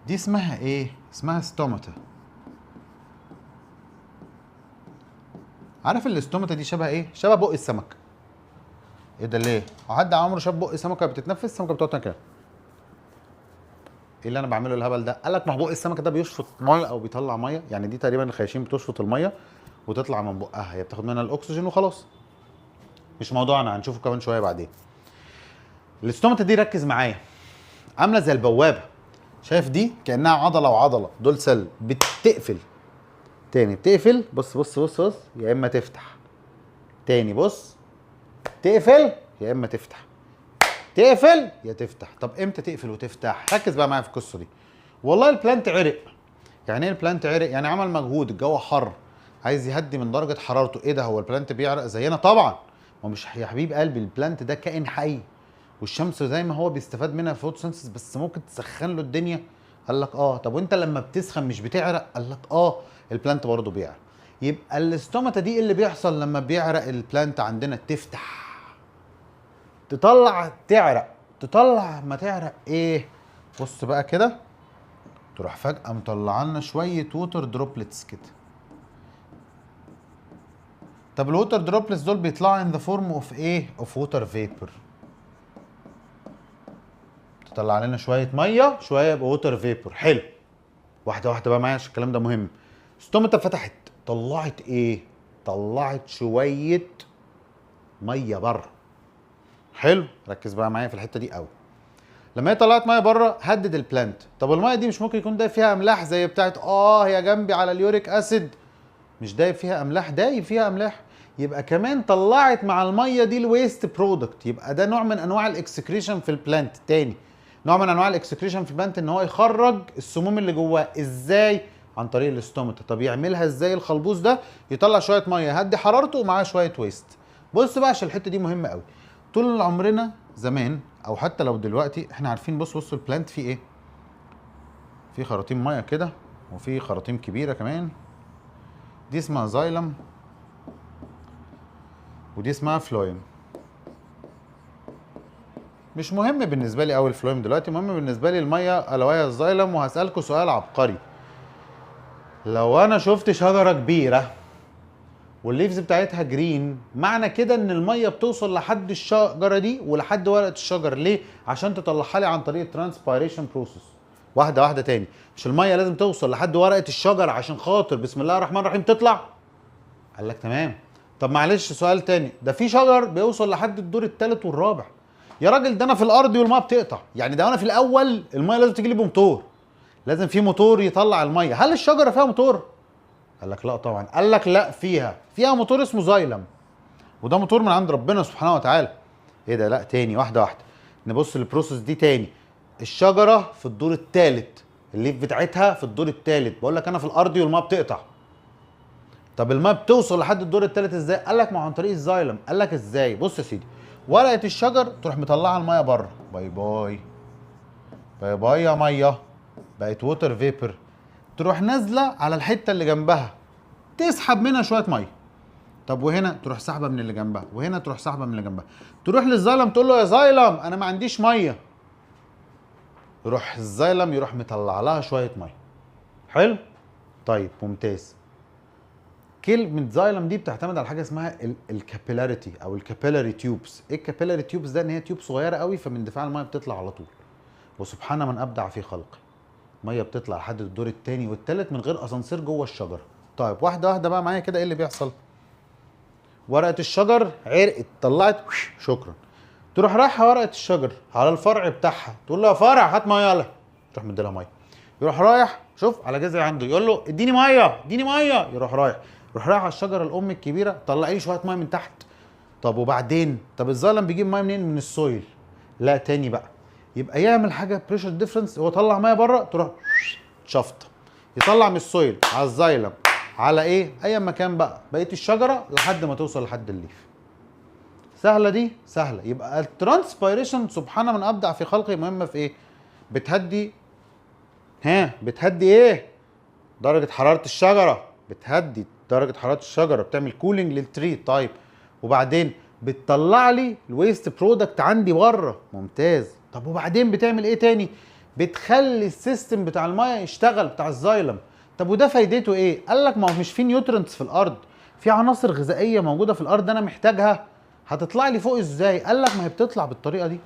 دي اسمها ايه؟ اسمها stomata. عارف ال stomata دي شبه ايه؟ شبه بق السمك. ايه ده ليه؟ هو حد عمره شاف بق سمكة بتتنفس؟ السمكة بتقعد كده. ايه اللي انا بعمله الهبل ده؟ قال لك ما هو بق السمكة ده بيشفط مية او بيطلع مية، يعني دي تقريبا الخياشيم بتشفط المية وتطلع من بقها، هي بتاخد منها الاكسجين وخلاص. مش موضوعنا، هنشوفه كمان شوية بعدين. ال stomata دي ركز معايا، عامله زي البوابة. شايف دي؟ كانها عضلة وعضله، دول cell بتقفل. تاني بتقفل، بص بص بص بص، يا اما تفتح. تاني بص، تقفل يا اما تفتح، تقفل يا تفتح. طب امتى تقفل وتفتح؟ ركز بقى معايا في القصة دي. والله ال plant عرق. يعني ايه ال plant عرق؟ يعني عمل مجهود، الجو حر، عايز يهدي من درجه حرارته. ايه ده، هو ال plant بيعرق زينا؟ طبعا. ما مش يا حبيب قلبي، ال plant ده كائن حي، والشمس زي ما هو بيستفاد منها في photosynthesis، بس ممكن تسخن له الدنيا. قال لك اه. طب وانت لما بتسخن مش بتعرق؟ قال لك اه، ال plant برضه بيعرق. يبقى ال stomata دي اللي بيحصل لما بيعرق ال plant عندنا تفتح، تطلع، تعرق، تطلع، ما تعرق ايه؟ بص بقى كده، تروح فجأة مطلعه لنا شوية water droplets كده. طب ال water droplets دول بيطلعوا in the form of ايه؟ of water vapor. تطلع لنا شوية مية، شوية يبقى water vapor. حلو، واحدة واحدة بقى معايا عشان الكلام ده مهم. stomata فتحت، طلعت ايه؟ طلعت شوية مية بره. حلو، ركز بقى معايا في الحتة دي قوي. لما هي طلعت مية بره هدد ال plant. طب المية دي مش ممكن يكون دايب فيها املاح زي بتاعت يا جنبي على ال uric acid؟ مش دايب فيها املاح؟ دايب فيها املاح. يبقى كمان طلعت مع المية دي ال waste product. يبقى ده نوع من انواع ال excretion في ال plant. تاني نوع من انواع ال excretion في ال plant ان هو يخرج السموم اللي جواه. ازاي؟ عن طريق ال stomata. طب يعملها ازاي الخلبوز ده؟ يطلع شوية مية يهدي حرارته ومعاه شوية waste. بص بقى عشان الحتة دي مهمة قوي. طول عمرنا زمان او حتى لو دلوقتي احنا عارفين، بص بص ال plant فيه ايه؟ في خراطيم مية كده، وفي خراطيم كبيرة كمان، دي اسمها xylem ودي اسمها phloem. مش مهم بالنسبة لي قوي ال phloem دلوقتي، مهم بالنسبة لي المية الا وهي ال xylem. وهسالكم سؤال عبقري، لو انا شفت شجرة كبيرة وال leaves بتاعتها green، معنى كده ان المية بتوصل لحد الشجرة دي ولحد ورقة الشجر. ليه؟ عشان تطلعها لي عن طريق transpiration process. واحدة واحدة تاني، مش المية لازم توصل لحد ورقة الشجر عشان خاطر بسم الله الرحمن الرحيم تطلع؟ قال لك تمام. طب معلش سؤال تاني، ده في شجر بيوصل لحد الدور الثالث والرابع. يا راجل ده انا في الارض والمية بتقطع، يعني ده انا في الاول المية لازم تجي لي بموتور، لازم في موتور يطلع المية. هل الشجرة فيها موتور؟ قال لك لا طبعا. قال لك لا فيها موتور اسمه xylem، وده موتور من عند ربنا سبحانه وتعالى. ايه ده؟ لا تاني، واحدة واحدة نبص لل process دي تاني. الشجرة في الدور الثالث، ال leaf بتاعتها في الدور الثالث، بقول لك انا في الارض والمية بتقطع. طب المية بتوصل لحد الدور الثالث ازاي؟ قال لك ما هو عن طريق ال xylem. قال لك ازاي؟ بص يا سيدي، ورقة الشجر تروح مطلعه المية بره، bye bye bye bye يا مية، بقت water vapor. تروح نازله على الحتة اللي جنبها تسحب منها شوية مية. طب وهنا تروح سحبه من اللي جنبها، وهنا تروح سحبه من اللي جنبها. تروح لل xylem تقول له يا xylem انا ما عنديش مية. يروح ال xylem يروح مطلع لها شوية مية. حلو؟ طيب ممتاز. كلمة xylem دي بتعتمد على حاجة اسمها ال capillarity او ال capillary tubes. ايه ال capillary tubes ده؟ ان هي tube صغيرة قوي، فمن دفاع المية بتطلع على طول. وسبحان من ابدع في خلقه، مية بتطلع لحد الدور الثاني والثالث من غير اسانسير جوه الشجرة. طيب واحدة واحدة بقى معايا كده، ايه اللي بيحصل؟ ورقة الشجر عرقت، طلعت، شكرا. تروح رايحة ورقة الشجر على الفرع بتاعها، تقول له يا فرع هات مية، يلا. تروح مديلها مية. يروح رايح شوف على جذع عنده يقول له اديني مية اديني مية، يروح رايح على الشجرة الام الكبيرة، طلعي لي شوية مية من تحت. طب وبعدين؟ طب ال xylem بيجيب مية منين؟ من ال soil. لا تاني بقى، يبقى يعمل حاجة pressure difference، هو طلع مية بره تروح شفطه، يطلع من ال soil على ال xylem على ايه؟ اي مكان بقى بقية الشجرة لحد ما توصل لحد ال leaf. سهلة دي؟ سهلة. يبقى ال transpiration سبحان من ابدع في خلقه مهمة في ايه؟ بتهدي، ها بتهدي ايه؟ درجه حرارة الشجرة، بتهدي درجه حرارة الشجرة، بتعمل cooling لل tree. طيب وبعدين بتطلع لي ال waste product عندي بره، ممتاز. طب وبعدين بتعمل ايه تاني؟ بتخلي ال system بتاع المية يشتغل بتاع ال xylem. طب وده فايدته ايه؟ قال لك ما هو مش في nutrients في الارض، في عناصر غذائية موجودة في الارض انا محتاجها، هتطلع لي فوق ازاي؟ قال لك ما هي بتطلع بالطريقة دي.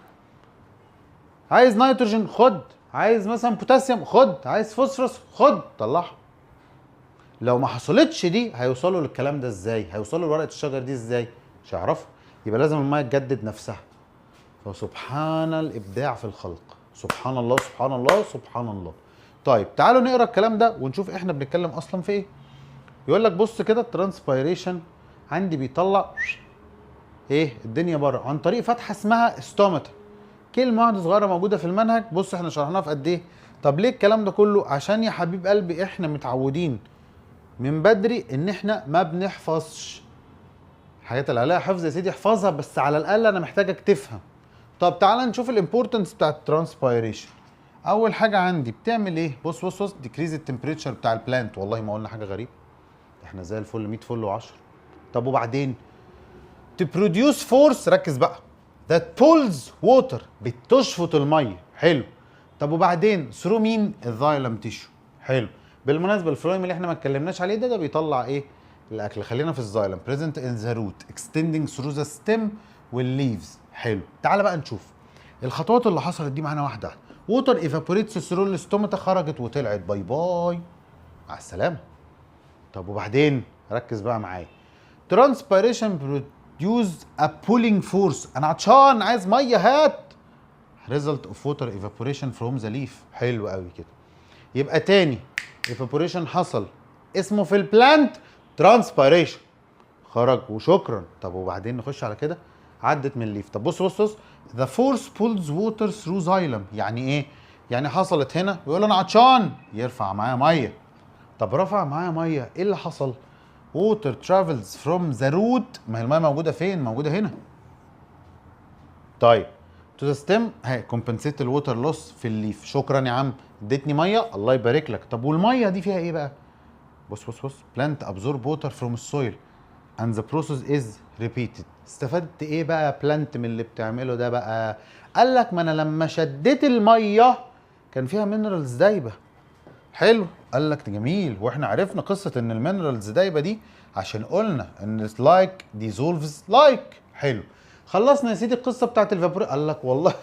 عايز نيتروجين خد، عايز مثلا بوتاسيوم خد، عايز فوسفورس خد، طلعها. لو ما حصلتش دي هيوصلوا للكلام ده ازاي؟ هيوصلوا لورقه الشجر دي ازاي؟ مش هيعرفوا. يبقى لازم المية تجدد نفسها. فسبحان الابداع في الخلق، سبحان الله سبحان الله سبحان الله. طيب تعالوا نقرا الكلام ده ونشوف احنا بنتكلم اصلا في ايه. يقول لك بص كده، ال transpiration عندي بيطلع ايه الدنيا بره عن طريق فتحه اسمها stomata. كلمة واحدة صغيرة موجودة في المنهج، بص احنا شرحناها في قد ايه. طب ليه الكلام ده كله؟ عشان يا حبيب قلبي احنا متعودين من بدري ان احنا ما بنحفظش الحاجات اللي عليها حفظ. يا سيدي احفظها، بس على الاقل انا محتاجك تفهم. طب تعالى نشوف ال importance بتاع ال transpiration. اول حاجة عندي بتعمل ايه؟ بص بص بص، decrease ال temperature بتاع ال plant. والله ما قلنا حاجة غريبة، احنا زي الفل 100 فل و10. طب وبعدين ت produce force، ركز بقى، that pulls water، بتشفط المية. حلو. طب وبعدين through مين؟ ال xylem tissue. حلو. بالمناسبة ال phloem اللي احنا ما اتكلمناش عليه ده بيطلع ايه؟ الاكل. خلينا في ال xylem، present in the root extending through the stem وال leaves. حلو. تعال بقى نشوف الخطوات اللي حصلت دي معانا واحدة واحدة. water evaporates through ال stomata، خرجت وطلعت، bye bye مع السلامة. طب وبعدين ركز بقى معايا، transpiration produce a pulling force. انا عطشان عايز مية، هات. result of water evaporation from the leaf. حلو قوي كده. يبقى تاني evaporation حصل اسمه في ال plant transpiration، خرج وشكرا. طب وبعدين نخش على كده، عدت من ال leaf. طب بص بص بص، the force pulls water through xylem. يعني ايه؟ يعني حصلت هنا ويقول انا عطشان، يرفع معايا مية. طب رفع معايا مية، ايه اللي حصل؟ water travels from the root. ما هي المية موجودة فين؟ موجودة هنا. طيب to the stem، هي compensate ال water loss في ال leaf. شكرا يا عم، اديتني مية، الله يبارك لك. طب والمية دي فيها ايه بقى؟ بص بص بص، plant absorb water from soil and the process is repeated. استفدت ايه بقى plant من اللي بتعمله ده بقى؟ قال لك ما انا لما شديت المية كان فيها minerals دايبه. حلو. قال لك جميل. واحنا عرفنا قصة ان ال minerals دايبه دي عشان قلنا ان like dissolves like. حلو. خلصنا يا سيدي القصة بتاعت ال evapor. قال لك والله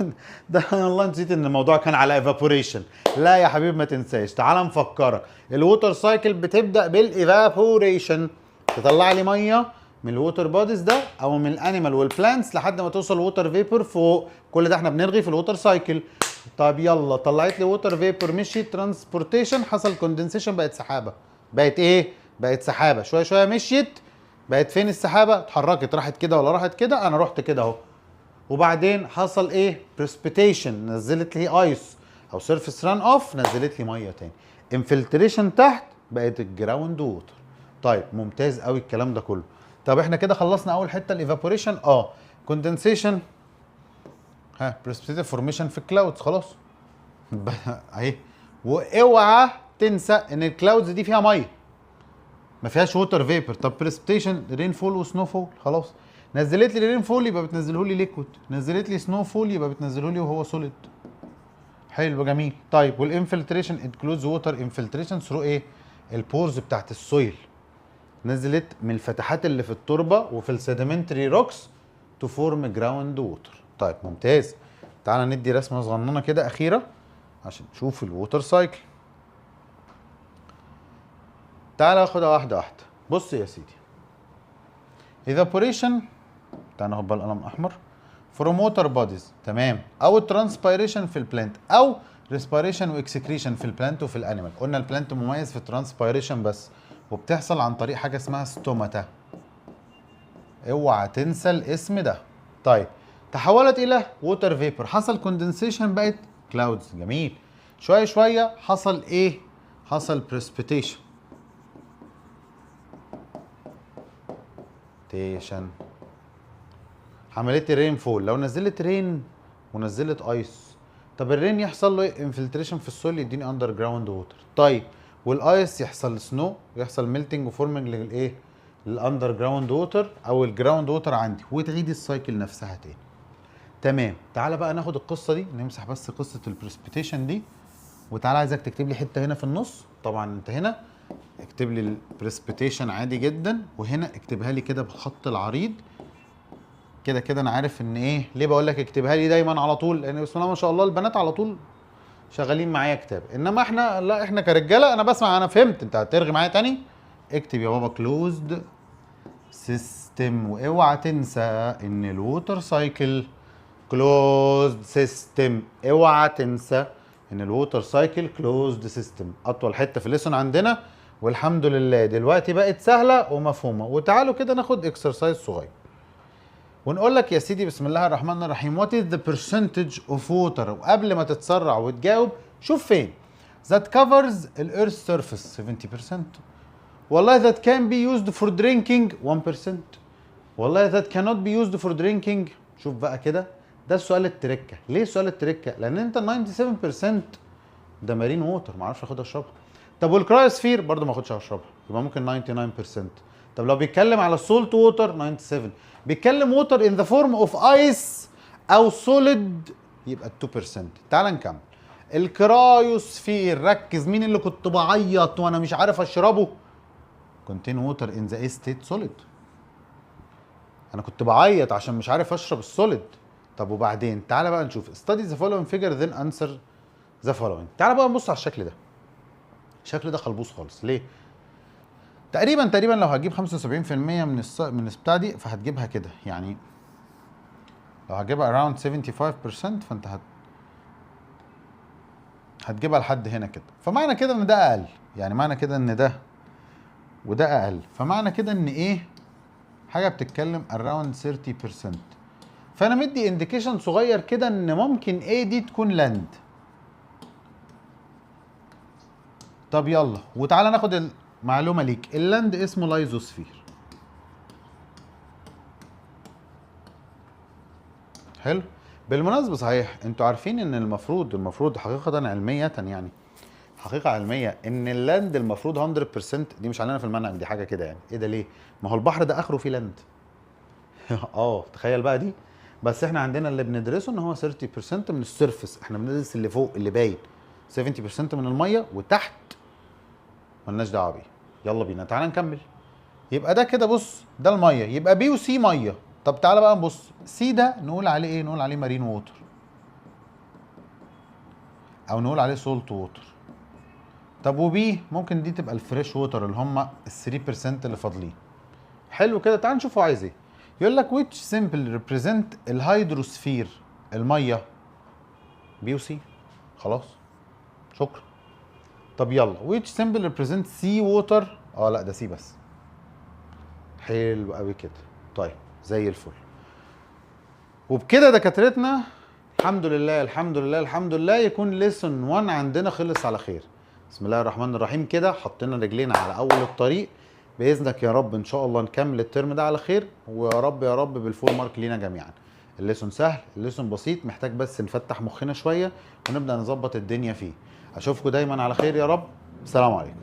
ده انا والله نسيت ان الموضوع كان على evaporation. لا يا حبيبي ما تنساش، تعال نفكرك. ال water cycle بتبدا بال evaporation، تطلع لي مية من ال water bodies ده او من ال animal وال plants لحد ما توصل water vapor فوق. كل ده احنا بنرغي في ال water cycle. طب يلا، طلعت لي water vapor، مشي transportation، حصل condensation، بقت سحابه. بقت ايه؟ بقت سحابه. شوية شوية مشيت، بقت فين السحابة؟ اتحركت، راحت كده ولا راحت كده؟ انا رحت كده اهو. وبعدين حصل ايه؟ precipitation، نزلت لي ice او surface run off، نزلت لي مية تاني. infiltration تحت، بقت ال ground water. طيب ممتاز قوي الكلام ده كله. طب احنا كده خلصنا اول حتة ال evaporation. Condensation، ها، precipitate formation في ال clouds. خلاص اهي. واوعى تنسى ان ال clouds دي فيها مية، ما فيهاش water vapor. طب precipitation، rainfall و snowfall. خلاص، نزلت لي rainfall يبقى بتنزله لي liquid، نزلت لي snowfall يبقى بتنزله لي وهو solid. حلو جميل. طيب وال infiltration includes water infiltration through ايه؟ ال pores بتاعت ال soil، نزلت من الفتحات اللي في التربة وفي ال sedimentary rocks to form ground water. طيب ممتاز. تعالى ندي رسمه صغننه كده اخيرة عشان نشوف ال water cycle. تعالى اخدها واحدة واحدة. بص يا سيدي، evaporation، تعالى ناخد بقى القلم الاحمر، from water bodies، تمام، او ال transpiration في ال plant او respiration و excretion في ال plant وفي ال animal. قلنا ال plant مميز في ال transpiration بس، وبتحصل عن طريق حاجة اسمها stomata، اوعى تنسى الاسم ده. طيب تحولت الى water vapor، حصل condensation، بقت clouds. جميل. شوية شوية حصل ايه؟ حصل حصل precipitation تيشن، عملت rainfall. لو نزلت rain ونزلت ice، طب ال rain يحصل له ايه؟ infiltration في ال soil يديني underground water. طيب وال ice يحصل snow، يحصل melting و forming للايه؟ لل underground water او ال ground water عندي، وتعيد ال cycle نفسها تاني. تمام. تعالى بقى ناخد القصة دي، نمسح بس قصة ال precipitation دي، وتعالى عايزك تكتب لي حتة هنا في النص. طبعا انت هنا اكتب لي ال precipitation عادي جدا، وهنا اكتبها لي كده بالخط العريض كده كده. انا عارف ان ايه ليه بقول لك اكتبها لي دايما على طول، لان بسم الله ما شاء الله البنات على طول شغالين معايا كتاب، انما احنا لا، احنا كرجاله انا بسمع، انا فهمت، انت هترغي معايا تاني. اكتب يا بابا closed system، واوعى تنسى ان ال water cycle closed system، اوعى تنسى ان ال water cycle closed system. اطول حتة في ال lesson عندنا، والحمد لله دلوقتي بقت سهلة ومفهومه. وتعالوا كده ناخد exercise صغير ونقول لك يا سيدي بسم الله الرحمن الرحيم، what is the percentage of water. وقبل ما تتسرع وتجاوب شوف فين that covers ال earth surface 70%، والله that can be used for drinking 1%، والله that cannot be used for drinking. شوف بقى كده، ده السؤال التركة. ليه سؤال التركة؟ لان انت 97% ده marine water ما اعرفش اخدها اشربها. طب وال cryosphere برضه ما اخدش اشربها، يبقى ممكن 99%. طب لو بيتكلم على ال salt water 97، بيتكلم water in the form of ice او solid يبقى 2%. تعال نكمل ال cryosphere. ركز، مين اللي كنت بعيط وانا مش عارف اشربه؟ contain water in the state solid. انا كنت بعيط عشان مش عارف اشرب ال solid. طب وبعدين تعالى بقى نشوف study the following figure then answer the following. تعالى بقى نبص على الشكل ده. الشكل ده خلبوص خالص. ليه؟ تقريبا لو هتجيب 75% من من البتاع دي فهتجيبها كده، يعني لو هتجيبها around 75% فانت هتجيبها لحد هنا كده. فمعنى كده ان ده اقل، يعني معنى كده ان ده وده اقل، فمعنى كده ان ايه؟ حاجة بتتكلم around 30%. فانا مدي indication صغير كده ان ممكن ايه دي تكون land. طب يلا وتعالى ناخد المعلومة ليك، ال land اسمه لايزوسفير. حلو. بالمناسبة صحيح انتوا عارفين ان المفروض حقيقة علمية، يعني حقيقة علمية ان ال land المفروض 100%، دي مش علينا في المنهج، دي حاجة كده يعني. ايه ده ليه؟ ما هو البحر ده اخره فيه land. تخيل بقى دي. بس احنا عندنا اللي بندرسه ان هو 30% من ال surface، احنا بندرس اللي فوق اللي باين، 70% من المية وتحت ملناش دعوه بيه. يلا بينا تعالى نكمل. يبقى ده كده بص ده المية، يبقى B و C مية. طب تعالى بقى نبص C ده نقول عليه ايه؟ نقول عليه marine water او نقول عليه salt water. طب و B ممكن دي تبقى ال fresh water اللي هم ال 3% اللي فاضلين. حلو كده. تعال نشوف هو عايز ايه. يقول لك which symbol represent ال hydrosphere المية، B و C. خلاص شكرا. طب يلا which symbol represent sea water؟ لا ده sea بس. حلو قوي كده. طيب زي الفل. وبكده دكاترتنا الحمد لله الحمد لله الحمد لله يكون lesson 1 عندنا خلص على خير. بسم الله الرحمن الرحيم. كده حطينا رجلينا على اول الطريق باذنك يا رب، ان شاء الله نكمل الترم ده على خير، ويا رب يا رب بال full mark لينا جميعا. ال lesson سهل، ال lesson بسيط، محتاج بس نفتح مخنا شوية ونبدا نظبط الدنيا فيه. اشوفكم دايما على خير يا رب. السلام عليكم.